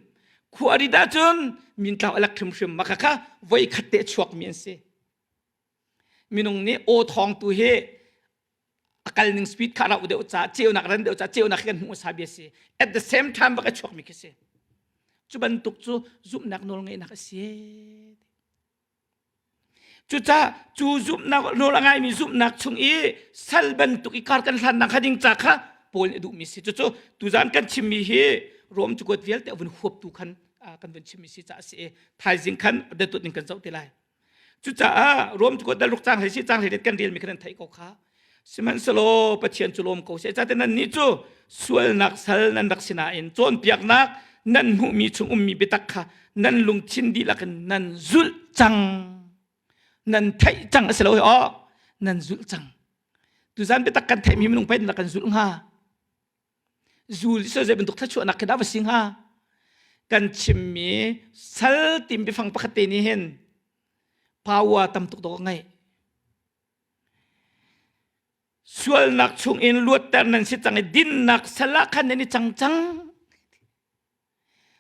[SPEAKER 1] Khua a rit ahcun mintlau a lek hrimhrim. Mah kha voi khat te chuakmi an si. Minung nih aw thawng tu hi a kal ning speed kha rauh deuh ca ceunak ran deuh ca ceunak kan hmuh sa bia si. At the same time bak a chuakmi khi si. Cu bantuk cu zumhnak nawl ngeihnak a si. Cucaah cu zumhnak nawl a ngaimi zumhnak chung i sal bantuk i kar kan hlannak kha ding ca kha Paul nih a duhmi si. Cucu tuzan kan chimmi hi Rom cakuat vialte a vun huaptu khan kan vun chimmi si caah a si i thaizing khan datut in kan zoh te lai. Cucaah Rom cakuat dal ruk cang hlei si cang hlei kan relmi khan an theih ko kha. Sihmanhsehlaw Pathian cu lawm ko seh. Cate nannih cu sualnak sal nan rak si nain cawnpiaknak nan hmuhmi chung ummi biatak kha nan lungthin dihlak in nan zulh cang. Nan theih cang a si lo hi aw. Nan zulh cang. Tuzan biatak kan theihmi minung pei na kan zulh hnga. Zul i zei bantuk thluachuahnak khi dah va si hnga? Kan chimmi sal tim biafang pakhat te nih hin power tam tuk dawh a ngeih. Sualnak chungin luatter nan si cang i dinnak sal ah khan nan i cang cang.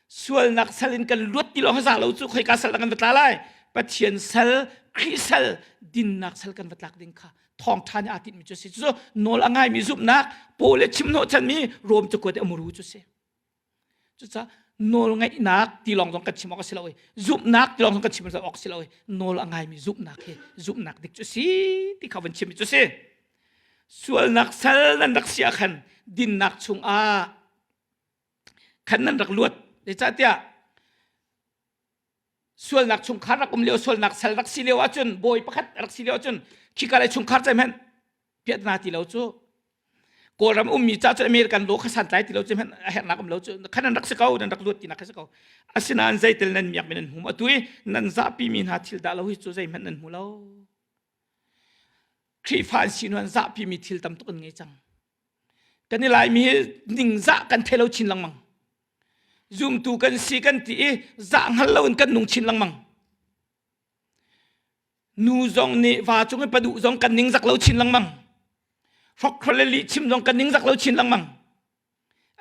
[SPEAKER 1] Sualnak sal in kan luat ti lawng za lo cu khoika sal dah kan va tla lai? Pathian sal, Khrih sal, dinnak sal kan va tlak ding kha thawngṭha nih aa tinhmi cu a si. Cucu nawl a ngaimi zumhnak, Paul le chim hnawhchanmi Rom cakuat i a muru cu a si. Cucaah nawlngaihnak ti lawng zong kan chim awk a si lo i zumhnak ti lawng zong kan chim awk a si lo i nawl a ngaimi zumhnak hi zumhnak dik cu si ti kha van chim cu si. Sualnak sal nan rak si ah khan dinnak chungah khan nan rak luat. Zeicahtiah sualnak chungkhar rak um lio sualnak sal rak si lio ahcun bawi pakhat rak si lio ahcun khika lei chungkhar cai hmanh piatna ti lo cu Kawlram ummi ca cu American law kha santlai ti lo cu hmanh a herhnak um lo cu khan nan rak si ko nan rak luat tinak kha si ko asinain zeitel nan miak mi nan hmu atu i nan zahpi mi hna thil dah lo hi cu zeihmanh nan hmu lo Khrihfa an si hnu an zahpi mi thil tam tuk an ngei cang kan i Laimi hi ningzah kan thei lo chin lengmang zumtu kan si kan ti i zah hngal lo in kan nung chin lengmang Nu zong nih va cung i paduh zong kan ningzak lo chin lengmang. Hrokhrol le lihchim zong kan ningzak lo chin lengmang.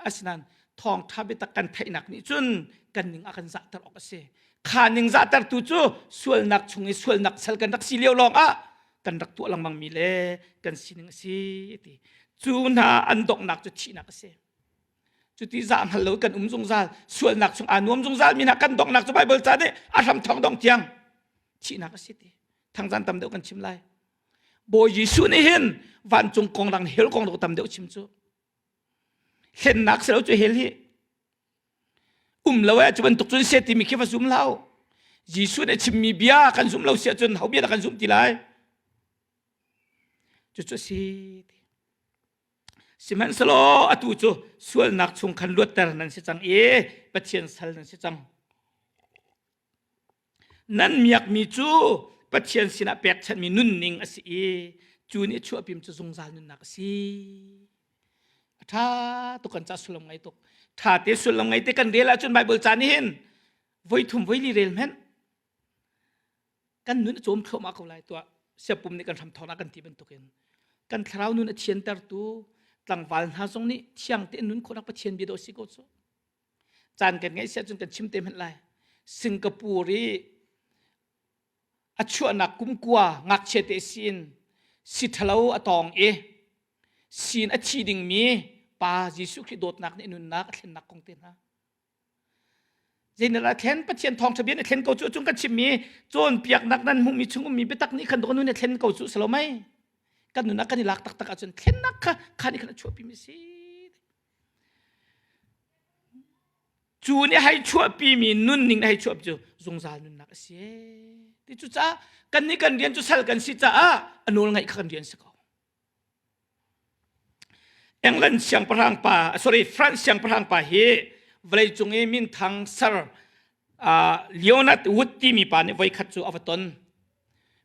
[SPEAKER 1] Asinain thawngṭha biatak kan theihnak nih cun kan ning a kan zahter awk a si. Kha ning zahtertu cu sualnak chung i sualnak sal kan rak si lio lawng ah kan rak tuah lengmang mi le kan sining a si ti. Cu hna an donghnak cu thihnak a si. Cuti zah hngal lo kan um zungzal sualnak chung aa nuam zungzal mi hna kan donghnak cu Bible ca nih a hram thawng dong tiang thihnak a si ti thangzan tam deuh kan chim lai Bawi Jesuh nih hin vancung kong dang hell kong dang tam deuh chim cu hlennak si lo cu hell hi um lo eh cu bantuk cun se timi khi va zum hlah Jesuh nih chimmi bia kan zum lo si ahcun ho bia dah kan zum ti lai cucu si Sihmanhsehlaw atu cu sualnak chung khan luatter nan si cang i Pathian sal nan si cang. Nan miakmi cu Pathian sinah pekchanhmi nunning a si i cu nih chuahpim cu zungzal nunnak a si. A ṭha tuk kan ca sullam ngei tuk. Ṭha te sullam ngei te kan rel ahcun Baibal ca nih hin voi thum voi li rel hmanh kan nun a cawm thluahmah ko lai tuah siapum nih kan hram thawknak kan ti bantukin kan thlarau nun a thiantertu tlangval hna zong nih thiang tein nun khawhnak Pathian bia dawh si ko cu caan kan ngeih siah cun kan chim te hmanh lai Singapore i a chuahnak kumkua ngakchia te sin si ṭhalo a tawng i sin a thi dingmi pa Jesuh Khrih dawtnak nih nunnak a thlennak kong te hna Zeinak ah thlen Pathian thawngṭha bia nih thlen ko cu cung kan chimmi cawnpiaknak nan hmuhmi chung ummi biatak nih khan nun thlen ko cu salo mei kan nun ah kan i lak taktak ahcun thlennak kha kha nih khan a chuahpimi si cu nih hei chuahpimi nunning nih hei chuahpi cu zungzal nunnak a si ti cucaah kan nih kan rian cu sal kan si caah a nawl ngaih kha kan rian si ko England siangpahrang pa sorry France siangpahrang pa hi vawleicung i minthang Sir. Leonard Wood timi pa nih voikhat cu a va ton.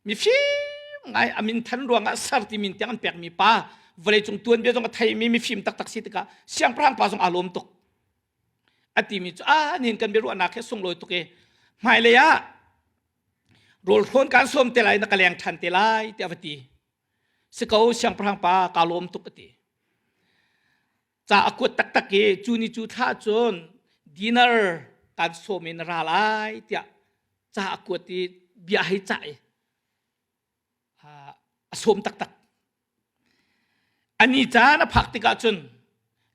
[SPEAKER 1] Mifim ngai a min than ruangah sar ti min tiang an pekmi pa vawleicung tuanbia zong a theimi mifim taktak si tikah siangpahrang pa zong aa lawm tuk. A timi cu ah nihin kan biaruahnak hi sunglawi tuk i hmailei ah rawl hrawn kaan sawm te lai na ka leng ṭhan te lai tiah a va ti. Si ko siangpahrang pa kaa lawm tuk a ti. Ca a kuat taktak i cu ni cu thla cun dinner kaan sawm i na ra lai tiah ca a kuat i bia hei cah i a sawm taktak. Ani caan a phak tikah cun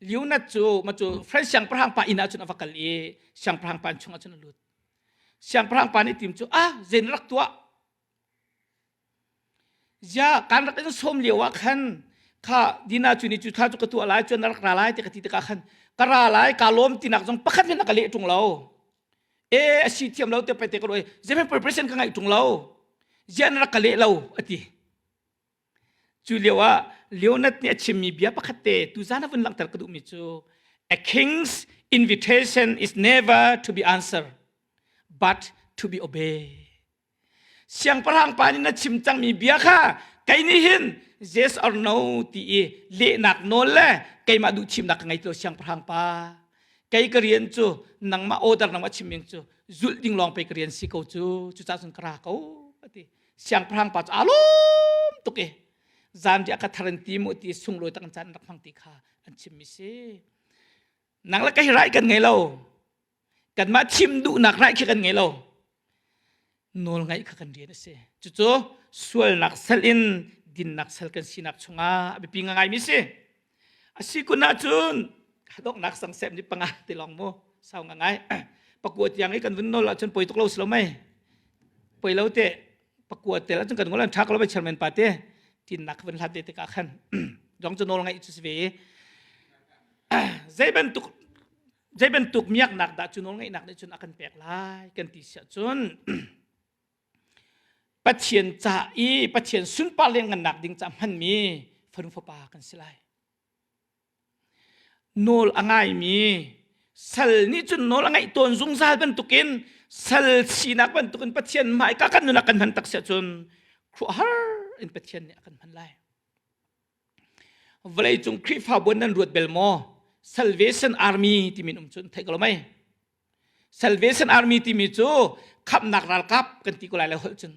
[SPEAKER 1] Leonard cu ma cu French siangpahrang pa inn ah cun a va kal i siangpahrang pa chungah cun a lut. Siangpahrang pa nih tim cu ah zein rak tuah Ziah kan rak in sawm lio ah khan kha dina cu ni cu thla cu ka tuah lai cun na rak ra lai ti ka ti tikah khan ka ra lai ka lawm tinak zong pakhat hmanh na ka leh ṭung lo. E a si thiam lo te pe te ka ruai zeihmanh preparation ka ngaih ṭung lo. Ziah na rak ka leh lo a ti. Cu lio ah Leonard nih a chimmi bia pakhat te tuzan a vun langhter ka duhmi cu a king's invitation is never to be answered but to be obeyed. Siangpahrang pa nih na chim cangmi bia kha kei nih hin yes or no ti i lehnak nawl le keimah duh thimnak ka ngei ti lo siangpahrang pa. Kei ka rian cu nangmah order nangmah chimning cu zulh ding lawng pei ka rian si ko cu cucaah cun ka ra ko a ti. Siangpahrang pa cu aa lawm tuk i zanriah ka thar in ti mu ti sunglawi tak in caan an rak hmang ti kha an chimmi si. Nang le kei rai kan ngei lo. Kanmah thim duhnak raih khi kan ngei lo. Nawl ngaih kha kan rian a si. Cucu sualnak sal in dinnak sal kan sinak chungah a biapi ngaimi si. A si kun ahcun donghnak sang sem ni panga ti lawng mu sau ngai. Pakua tiang i kan vun nawl ahcun poi tuk lo si lo mei. Poi lo te pakua tel ahcun kan ngol an tha ko lo mei chairman pa te tinnak vun hlat te tikah khan dong cu nawl ngaih cu si ve i zei bantuk zei bantuk miaknak dah cu nawlngeihnak nih cun a kan pek lai kan ti siah cun Pathian ca i Pathian sunpar lianngannak ding ca hmanmi fanu fapa kan si lai. Nawl a ngaimi sal nih cun nawl a ngaih tawn zungzal bantukin sal sinak bantukin Pathian hmaika kan nun ah kan hman tak siah cun khuahar in Pathian nih a kan hman lai. Vawleicung Khrihfabu nan ruat bel maw? Salvation Army timi um cu theih ko lo mei? Salvation Army timi cu khamhnak ralkap kan ti ko lai le holh cun.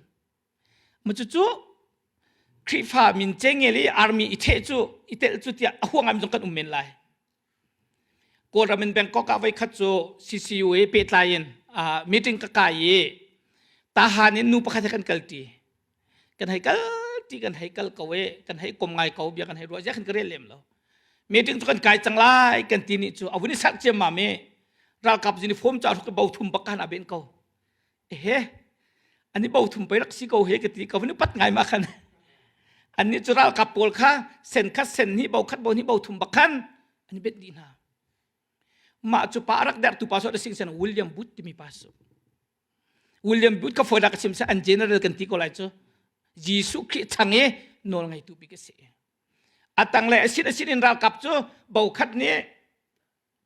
[SPEAKER 1] Ma cucu Khrihfa min cengel i army i theh cu i telh cu tiah a huang am zong kan um men lai. Kawlram in Bangkok ah voikhat cu CCU i pehtlai in meeting ka kai i tahan in nu pakhat he kan kalṭi. Kan hei kal ti kan hei kal ko i kan hei kom ngai ko bia kan hei ruah zia khan ka rel lem lo. Meeting cu kan kai cang lai kan ti ni cu a vun i serh ciammam i ralkap uniform cu a hruk i bo thum bak khan a ben ko. Ehe ani bo thum pei rak si ko he ka ti ka vun i pat ngai ma khan. Annih cu ralkap pawl kha sen khat sen hnih bo khat bo hnih bo thum bak khan an i bet dih hna. Mah cu pa a rak dertu pa so sing sen William Booth timi pa su. William Booth ka fawi ka chim se an general kan ti ko lai cu. Jesuh Khrih chang i nawl ngeitu bik a si. A tang le asin asin in ralkap cu bo khat nih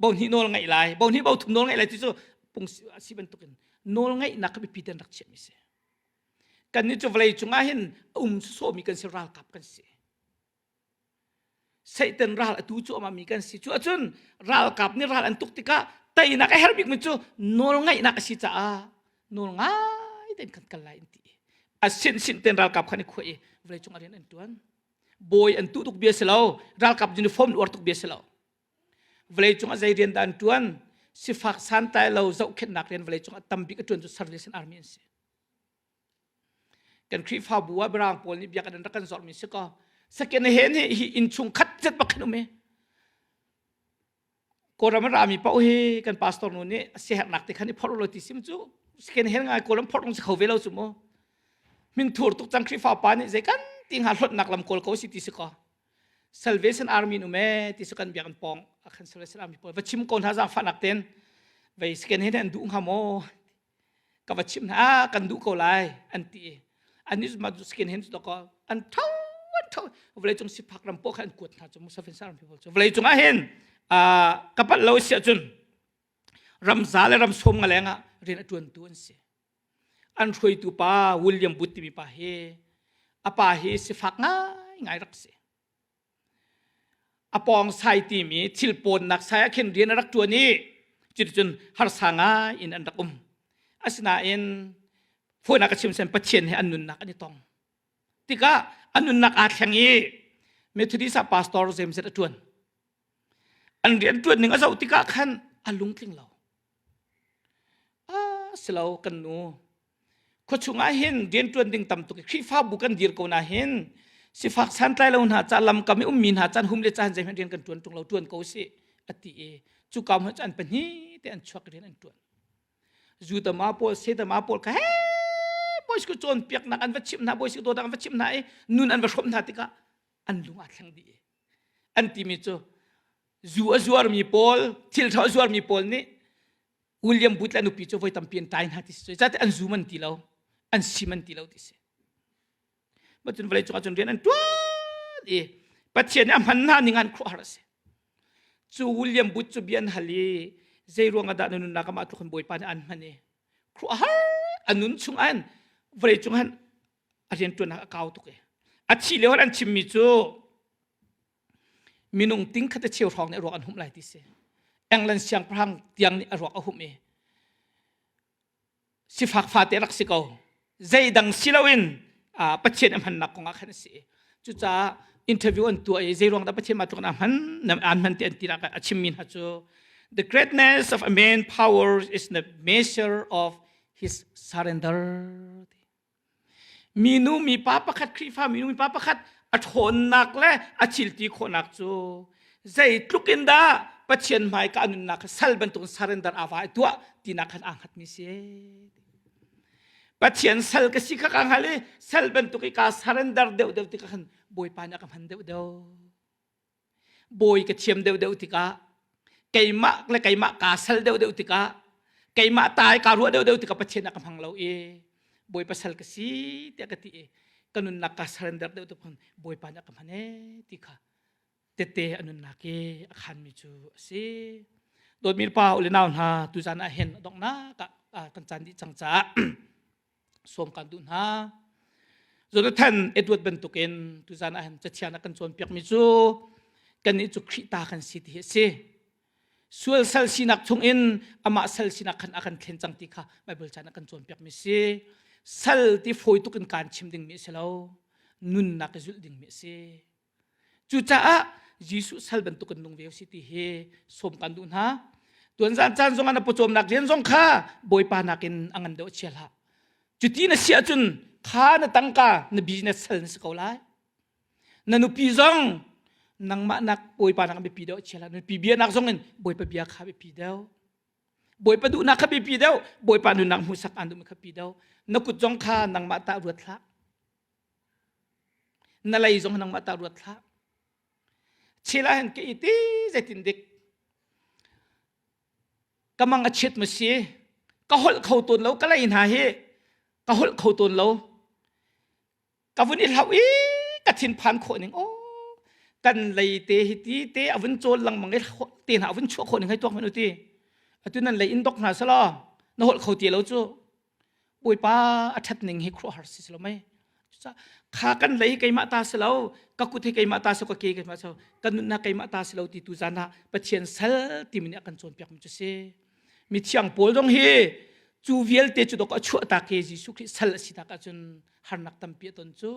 [SPEAKER 1] bo hnih nawl ngeih lai bo hnih bo thum nawl ngeih lai ti cu pung si bantukin nawl ngeihnak kha biapi ten rak chiahmi si kannih cu vawlei cungah hin a um sawmi kan si ralkap kan si Satan ral atu cu amah mi kan si cu ahcun ralkap nih ral an tuk tikah teinak a herh bikmi cu nawl ngeihnak a si caah nawl ngai tein kan kal lai an ti a sin sin ten ralkap khan i khuai i vawlei cung ah rian an tuan bawi an tuh tuk bia si lo ralkap uniform uar tuk bia si lo vawlei cung ah zei rian dah an tuan sifak santlai lo zohkhenhnak rian vawlei cung ah tam bik a tuan cu Salvation Army an si kan Khrihfabu ah mirang pawl nih biakinn an rak kan zorhmi si ko second hand hi hi innchung khat zet bak khin um hi Kawlram rami paoh hi kan pastor nu nih a siaherhnak te khan i phorh lo ti sim cu second hand ngai Kawlram phorh si kho ve lo cu mu min thur tuk cang Khrihfa pa nih zei kan ti hnga hlotnak lam kawl ko si ti si ko Salvation Army nu me ti si kan biak an pong a khan Salvation Army pawl va chim ko hna zaang fahnak ten vei second hand an duh hnga maw ka va chimh hna ah kan duh ko lai an ti i annih cu mah skin hen cu ko an tho an tho vawlei cung sifak ram poh kha an kuat hna cu Musafin ram people cu vawlei cung ah hin ka palh lo si ahcun ramza le ram som nga leng ah rian a ṭuantu an si. An hruaitu pa William Booth timi pa hi a pa hi sifak ngaingai rak si. A pawng sai timi thil pawnnak sai ah khin rian a rak ṭuan i cuticun harsa ngai in an rak um. Asinain fawinak ka chim sen Pathian he an nunnak an i tong. Tikah an nunnak aa thleng i Methodist ah pastor zeimzet a ṭuan. An rian ṭuan ning a zoh tikah khan a lungtling lo. Ah, si lo kan nu. Khuachung ah hin rian ṭuan ding tam tuk i Khrihfabu kan dir ko na hin sifak santlai lo hna ca lamkam i ummi hna caan hum le caan zeihmanh rian kan ṭuan ṭung lo ṭuan ko sih a ti i cuka hmun cu an pahnih te an chuak rian an ṭuan. Zutama pawl setama pawl kha he bawi cawnpiaknak an va chimh hna bawi dawtnak an va chimh hna i nun an va hrawmh hna tikah an lung aa thleng dih an timi cu zu a zuarmi pawl thil ṭha a zuarmi pawl nih William Booth le nupi cu voi tampi an ṭai hna ti si cate an zum an ti lo an sim an ti lo ti si macun vawlei cungah cun rian an ṭuan i Pathian nih a hman hna ning an khuahar a si cu William Booth cu bia an hal i zei ruang ah dah na nunnak amah tluk in Bawipa nih an hman i khuahar a nun chung an vawlei cung han a rianṭuannak a kau tuk i a thi lio an chimmi cu minung ting khat a cheu hrawng nih a ruak an humh lai ti si England siangpahrang tiang nih a ruak a humh i sifak fate rak si ko zeidang si loin Pathian a hmannak kong ah khan a si cucaah interview an tuah i zei ruang dah Pathian mah tluk in hman an hman ti an ti a chimmi hna cu the greatness of a man power is the measure of his surrender Minu mipa pakhat Khrihfa minu mipa pakhat a ṭhawnnak le a thilti khawhnak cu zeitluk in dah Pathian hmai ka nunnak kha sal bantukin surrender aa va i tuah tinak khan aa hngatmi si. Pathian sal ka si kha ka hngal i sal bantuk i kaa surrender deuhdeuh tikah khan Bawipa nih a ka hman deuhdeuh. Bawi ka thiam deuhdeuh tikah keimah le keimah kaa sal deuhdeuh tikah keimah ta i kaa ruah deuhdeuh tikah Pathian a ka hmang lo i Bawipa sal ka si tiah ka ti i ka nunnak kaa surrender deuh tuk Bawipa nih a ka hman ee ti kha tette a nunnak i a khanmi cu a si. Dawtmi pa u le nau hna tuzan ah hin donghnak ah kan caan dih cang caah sawm kan duh hna. Jonathan Edward bantukin tuzan ah hin cathiang a kan cawnpiakmi cu kannih cu Khrih ta kan si ti hi a si. Sual sal sinak chungin amah sal sinak khan a kan thlen cang ti kha Bible caan a kan cawnpiakmi si. Sal ti fawi tuk in kaan chim dingmi a si lo. Nunnak i zulh dingmi a si. Cucaah Jesuh sal bantuk in nung ve si ti hi sawm kan duh hna. Tuan zan caan zong ah na pawcawmnak rian zong kha Bawipa nakin a ngan deuh chia hlah. Cuti na si ahcun kha na tangka na business sal na si ko lai. Na nupi zong nangmah nak Bawipa nak biapi deuh chia hlah. Nupi bia nak zong in Bawipa bia kha biapi deuh. Bawipa duhnak kha biapi deuh. Bawipa nunnak hmuhsak aan duhmi kha biapi deuh. Na kut zong kha nangmah tah ruat hlah. Na lei zong nangmah ta ruat hlah. Chil ah hin ka i ti zeitin dik. Ka mang a chiat ma si. Ka holh kho tawn lo ka lei hna hi ka holh kho tawn lo. Ka vun i hlau i ka thinphan khawh ning aw kan lei te hi ti te a vun cawl lengmang i te hna a vun chuah khawh ning hei tuak hmanh u ti. Atu nan lei in dok hna selaw na holh kho ti lo cu. Bawipa a ṭhat ning hi khuaruahhar si lo mei. Kha kan lei keimah ta si lo, ka kut hi keimah ta si ka ke keimah si ka nunnak keimah ta si lo ti tu zan ah Pathian sal timi nih a kan cawnpiak mi cu si. Mithiang Paul zong hi cu vialte cu dok a chuah tak i Jesuh Khrih sal a si tak ahcun harnak tampi a ton cu.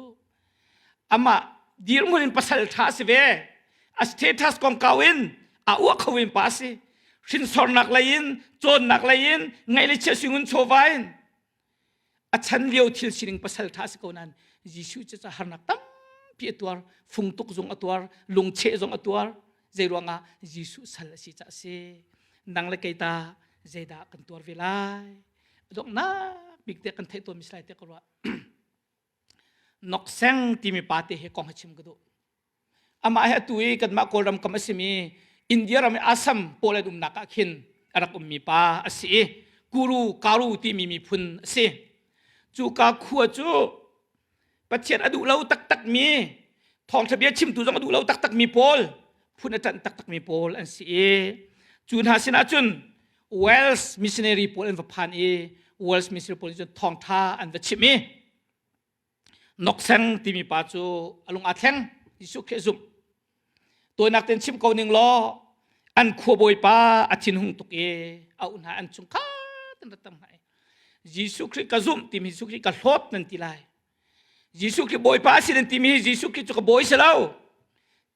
[SPEAKER 1] Amah dirhmun in pasal ṭha a si ve. A status kongkau in a uah kho in pa a si. Hrinsornak lei in, cawnnak lei in, ngaih le chiah singun chawva in a chan lio thil sining pasal ṭha a si ko nain Jesuh cu harnak tampi a tuar, fungtuk zong a tuar, lungcheh zong a tuar. Zei ruangah Jesuh sal a si caah a si. Nang le kei ta zeidah kan tuar ve lai? Donghnak bik te kan theih tawnmi si lai tiah ka ruah. Nokseng timi pa te hi kong hi chim ka duh. Amah hi atu i kanmah Kawlram kam a simi India ram i Assam pawl an umnak ah khin a rak ummi pa a si i Kuru Karu timi miphun a si. Cuka khua cu Pathian a duh lo taktakmi thawngṭha bia chimtu zong a duh lo taktakmi pawl phun a ṭanh taktakmi pawl an si i cu hna sinah cun. Wales missionary pawl an va phan i Wales missionary pawl nih cun thawngṭha an va chimh i Nokseng timi pa cu a lung aa thleng Jesuh Khrih a zumh. Tawinak tein chim ko ning law an khuabawi pa a thinhung tuk i a uh hna an chungkhat an rat tam hna i Jesuh Khrih ka zumh timi Jesuh Khrih ka hlawt nan ti lai. Jesuh Khrih Bawipa a si nan timi Jesuh Khrih cu ka bawi si lo.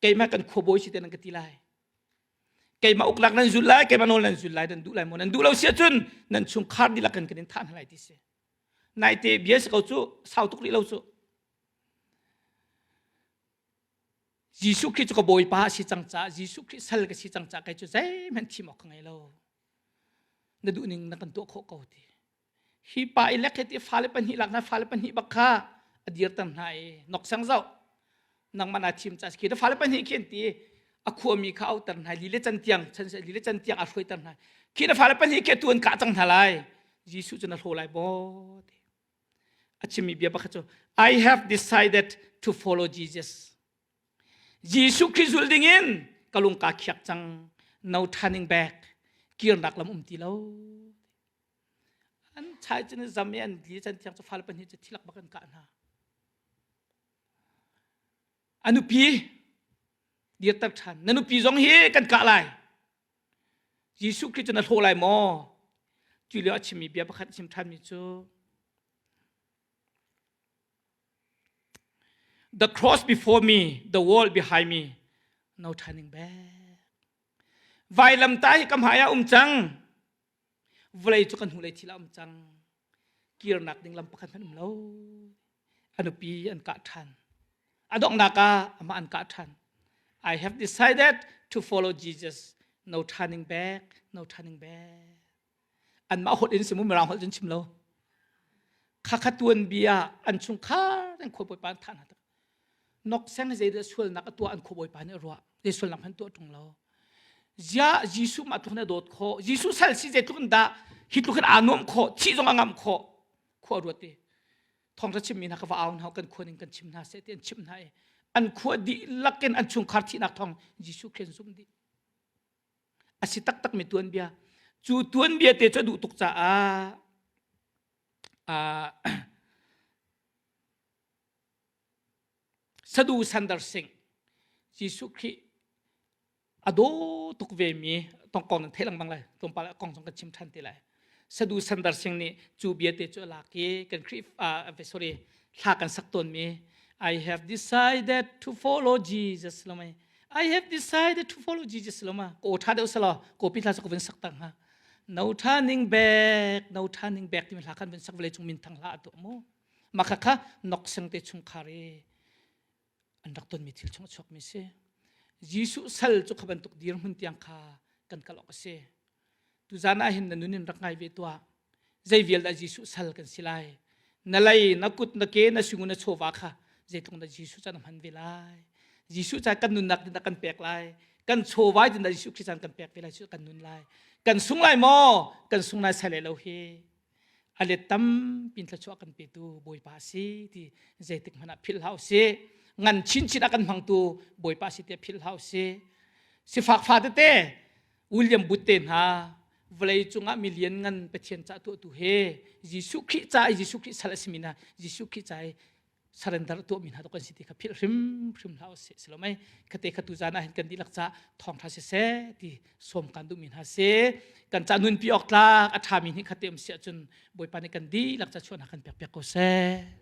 [SPEAKER 1] Keimah kan khuabawi si te nan ka ti lai. Keimah uknak nan zul lai, keimah nawl nan zul lai, nan duh lai maw? Nan duh lo si ahcun nan chungkhar dihlak kan kan in thah hna lai ti si. Naite bia si ko cu, sau tuk rih lo cu. Jesuh Khrih cu ka Bawipa a si cang caah Jesuh Khrih sal ka si cang caah kei cu zeihmanh thim awk ka ngei lo. Na duh ning na kan tuah khawh ko ti. Hi pa i lek he ti fale pahnih lak hna fale pahnih bak kha a dirter hna i noksang zoh nangmah naa thim ca khi fale pahnih khi an ti a khuami kha auter hna li le can tiang chan li le can tiang a hruaiter hna khi na fale pahnih khi tu an kah cang hna lai Jesuh cu na hlaw lai maw ti a chimmi bia pakhat cu I have decided to follow Jesus Jesuh Khrih zul dingin ka lung kaa khiak cang no turning back kirnak lam um ti lo An chai cun zam i an li can thiang cu fale pahnih cu thilak bak an kah hna. A nupi dirter ṭhan. Na nupi zong hi kan kah lai. Jesuh Khrih cu na hlaw lai maw? Cu lio a chimmi bia pakhat a chim ṭhanmi cu The cross before me, the wall behind me, no turning back. Vailamtah hi ka hmai ah um cang. Vawlei cu kan hnulei thil ah um cang. Kirnak ding lam pakhat hmanh um lo. A nupi an kah ṭhan. A donghnak ah amah an kah ṭhan. I have decided to follow Jesus. No turning back, no turning back. Anmah holh in simu mirang holh cun chim lo. Khakha tuan bia an chungkhar an khuabawipa an thah hna tak. Nokseng zeidah sualnak a tuah an khuabawipa nih a ruah. Zei sualnak hmanh tuah ṭung lo. Ziah Jesuh mah tluk in a dawt khawh. Jesuh sal si zeitluk in dah hi tluk in aa nuamh khawh, thih zong a ngamh khawh. Khua ruat i thawngṭha chimmi hna ka va au hna kan khua ning kan chim hna seh ti an chimh hna i an khua dihlak in an chungkhar thihnak thawng Jesuh Khrist an zumh dih. A si taktakmi tuanbia. Cu tuanbia te cu a duh tuk caah Sadu Sandar Singh Jesuh Khrih a daw tuk vemi tongkong nan theih lengmang lai tlawmpal ah kong zong kan chim ṭhan te lai Sadu Sandar Singh nih cu bia te cu a lak i kan Khrih uh, sorry thla kan sak tawnmi I have decided to follow Jesus lomai I have decided to follow Jesus loma ko ṭha deuh selaw ko pi thla sak vun sak tang ha no turning back no turning back timi hla khan vun sak vawlei cung min thang hla a tuah mu mah kha nokseng te chungkhar i an rak tonmi thil chung a chuakmi si Jesuh sal cu kha bantuk dirhmun tiang kha kan kal awk a si tuzan ah hin na nun in rak ngai ve tuah zei vial dah Jesuh sal kan si lai na lei na kut na ke na singu na chawva kha zeitluk na Jesuh ca na hman ve lai Jesuh ca kan nunnak din kan pek lai kan chawva din dah Jesuh Khrist kan pek ve lai cu kan nun lai kan sung lai maw kan sung lai sai lo hi a let tampi thluachuah kan petu Bawipa a si ti zeitik hmanh ah philh hlah usih ngan chinchin a kan hmangtu Bawipa a si ti philh hlah usih sifak fa tete William Booth te hna vawlei cungah mi lian ngan Pathian ca tuahtu he Jesuh Khrih ca i Jesuh Khrih sal a simi hna Jesuh Khrih ca i surrender tuahmi hna kan si ti kha philh hrimhrim hlah usih si lo mei khate kha tu zan ah hin kan dihlak ca thawngtha siseh ti sawm kan duhmi hna si kan ca nunpi awk tlak a ṭhami nih khate um si ahcun Bawipa nih kan dihlak ca chuahnak kan pek piak ko seh.